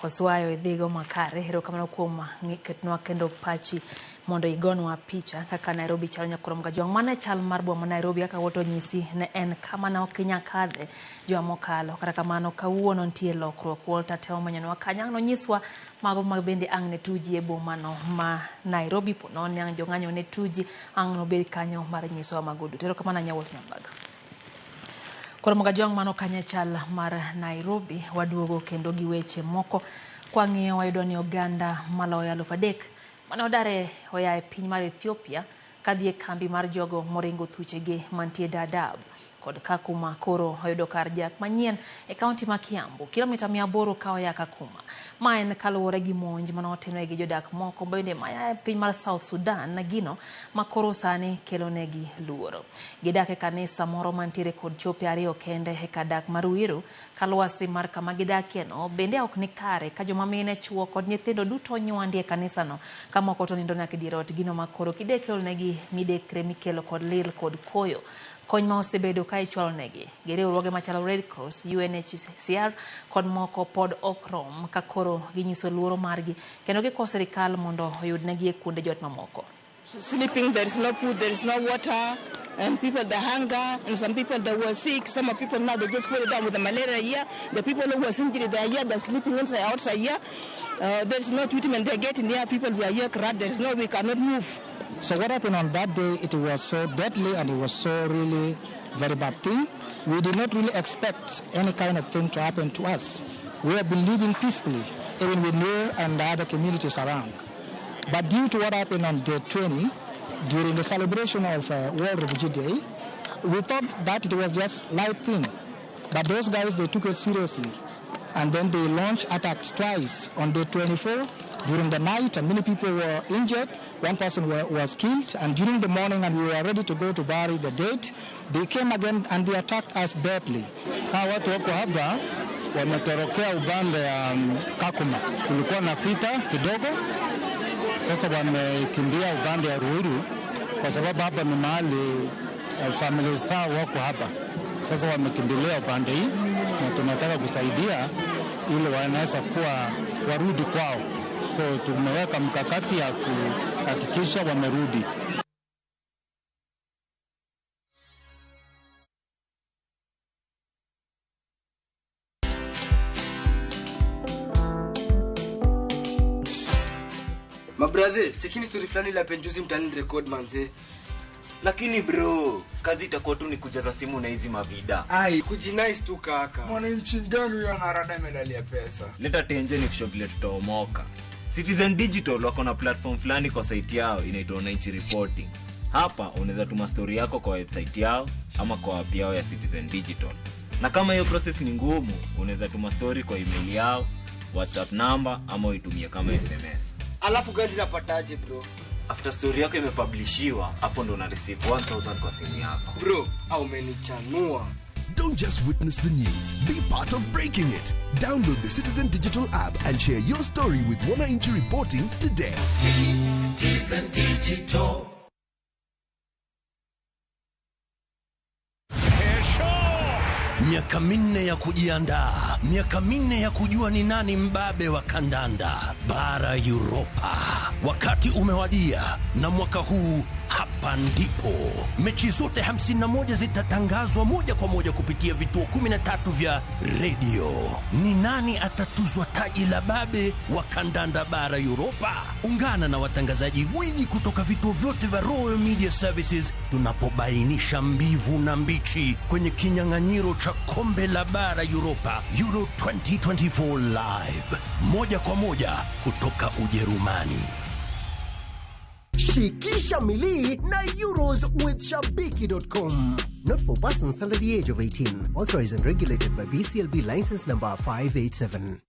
Speaker 1: oswayo idhigo makare. Erokamano kuom ketnwa kendo pachi mondo igonwa picha kaka Nairobi chalo nyakurom Kajwang'. Mano e chal mar boma ma Nairobi kaka Wuoth onyisi ne en kama ne ok inyal kadhe juma mokalo. Kata kamano kawuono nitie lokruok. Walter temo manyonwa kanyo ang' nonyiswa mago ma bende ang' ne tuji e bomano ma Nairobi. Po nono ni ang' jong'anyo ne tuji ang' nobed kanyo mar nyisowa mago duto. Erokamano ahinya Wuoth Nyambaga. Koro Kajwang' mano kanyo chal mar Nairobi. Waduogo kendo gi weche moko. Kwang'iyo wayudo ni oganda maloyo 3,000 mane odare oya e piny mar Ethiopia kadhi e kambi mar jogo moringo thuchegi mantie Dadaab. kod Kakuma koro oyudo kar jak manyien e kaunti ma Kiambu, kilomita 800 ka oya Kakuma. Ma en kaluwore gi monj manotimne gi jodak moko bende maya e piny mar South Sudan gino ma koro sani kelonegi luoro. Gidak e kanisa moro mantiere kod chope 2 kende e kar dak mar Ruiru ka lwasi mar kama gidakieno bende ok ni kare ka joma mine, chuo kod nyithindo duto nywandi e kanisano ka moko to nindo nyaka e dier ot, gino ma koro kelonegi midekre mikelo kod lil kod koyo. Kony ma osebedo ka ichwalonegi gi riwruoge machalo Red Cross, UNHCR kod moko pod ok rom ka koro ginyiso luoro margi kendo gikwayo sirikal mondo oyudnegi e kuonde jot mamoko.
Speaker 14: Sleeping, there is no food, there is no water, and people the hunger, and some people they were sick. Some people now they just put it down with the malaria here. The people who were injured, they are here, they're sleeping inside, outside here. There is no treatment they're getting here. People who are here, there is no, we cannot move.
Speaker 15: So what happened on that day, it was so deadly and it was so really very bad thing. We did not really expect any kind of thing to happen to us. We have been living peacefully, even with Nuer and the other communities around. But due to what happened on day 20, during the celebration of World Refugee Day, we thought that it was just light thing. But those guys, they took it seriously. And then they launched attacks twice on day 24 during the night, and many people were injured. One person was killed, and during the morning, and we were ready to go to bury the dead, they came again and they attacked us badly.
Speaker 16: Hawa watu wako hapa wametorokea upande ya Kakuma. Kulikuwa na vita kidogo, sasa wamekimbia upande ya Ruiru kwa sababu hapa ni mahali familia zao wako hapa. Sasa wamekimbilia upande hii na tunataka kusaidia ili wanaweza kuwa warudi kwao. So tumeweka mkakati ya kuhakikisha wamerudi.
Speaker 17: Mabrother, chekini story fulani la penjuzi mtani record manze.
Speaker 18: Lakini bro, kazi itakuwa tu ni kujaza simu na hizi mavida.
Speaker 17: Ai, kujinice tu kaka.
Speaker 19: Mwananchi gani huyo anarada medali ya pesa?
Speaker 18: Leta tenje ni kushow vile tutaomoka. Citizen Digital wako na platform fulani kwa site yao inaitwa Wananchi Reporting. Hapa unaweza tuma story yako kwa website yao ama kwa app yao ya Citizen Digital. Na kama hiyo process ni ngumu, unaweza tuma story kwa email yao, WhatsApp number ama uitumie kama SMS.
Speaker 17: Alafu gani napataje bro?
Speaker 18: After story yako imepublishiwa, hapo ndo una receive 1000 kwa simu yako.
Speaker 17: Bro, au umenichanua.
Speaker 20: Don't just witness the news, be part of breaking it. Download the Citizen Digital app and share your story with Wananchi Reporting today.
Speaker 28: Citizen Digital.
Speaker 21: Miaka 4 ya kujiandaa, miaka 4 ya kujua ni nani mbabe wa kandanda bara Europa. Wakati umewadia, na mwaka huu hapa ndipo mechi zote 51 zitatangazwa moja kwa moja kupitia vituo 13 vya radio. Ni nani atatuzwa taji la babe wa kandanda bara Europa? Ungana na watangazaji gwiji kutoka vituo vyote vya Royal Media Services tunapobainisha mbivu na mbichi kwenye kinyang'anyiro cha kombe la bara Europa Euro 2024 live, moja kwa moja kutoka Ujerumani.
Speaker 29: Shikisha milii na Euros with Shabiki.com. Not for persons under the age of 18. Authorized and regulated by BCLB license number 587.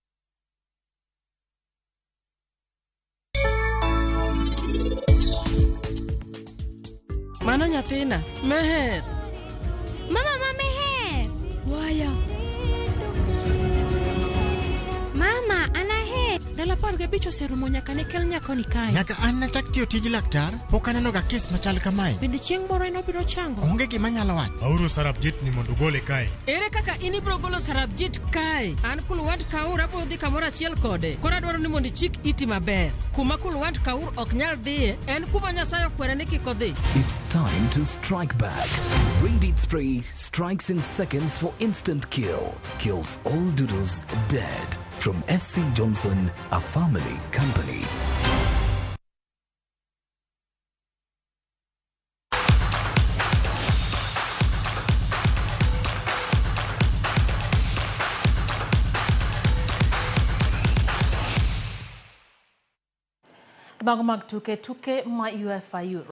Speaker 30: Mano nyathina, Meher.
Speaker 31: Mama, mama Meher.
Speaker 30: Waya.
Speaker 31: Mama, anaher.
Speaker 30: Ndalo 15 oserumo nyaka ne kel nyakoni kae.
Speaker 32: Nyaka an nachak tiyo tij laktar, pok aneno ga kes machal kamae.
Speaker 30: Bende chieng' moro en obiro chango?
Speaker 32: Onge gima nyalo wacho.
Speaker 33: Aoro Sarabjit ni mondo gole kae.
Speaker 30: Ere kaka in ibiro golo Sarabjit kae? An Kulwant Kaur abiro dhi kamoro achiel kode. Koro adwaro ni mondo ichik iti maber. Kuma Kulwant Kaur ok nyal dhiye, en kuma Nyasaye okwere ni kik odhi.
Speaker 34: It's time to strike back. Raid Spray strikes in seconds for instant kill. Kills all doodles dead. From SC Johnson, a family company.
Speaker 1: Mago mag tuke ma UEFA Euro.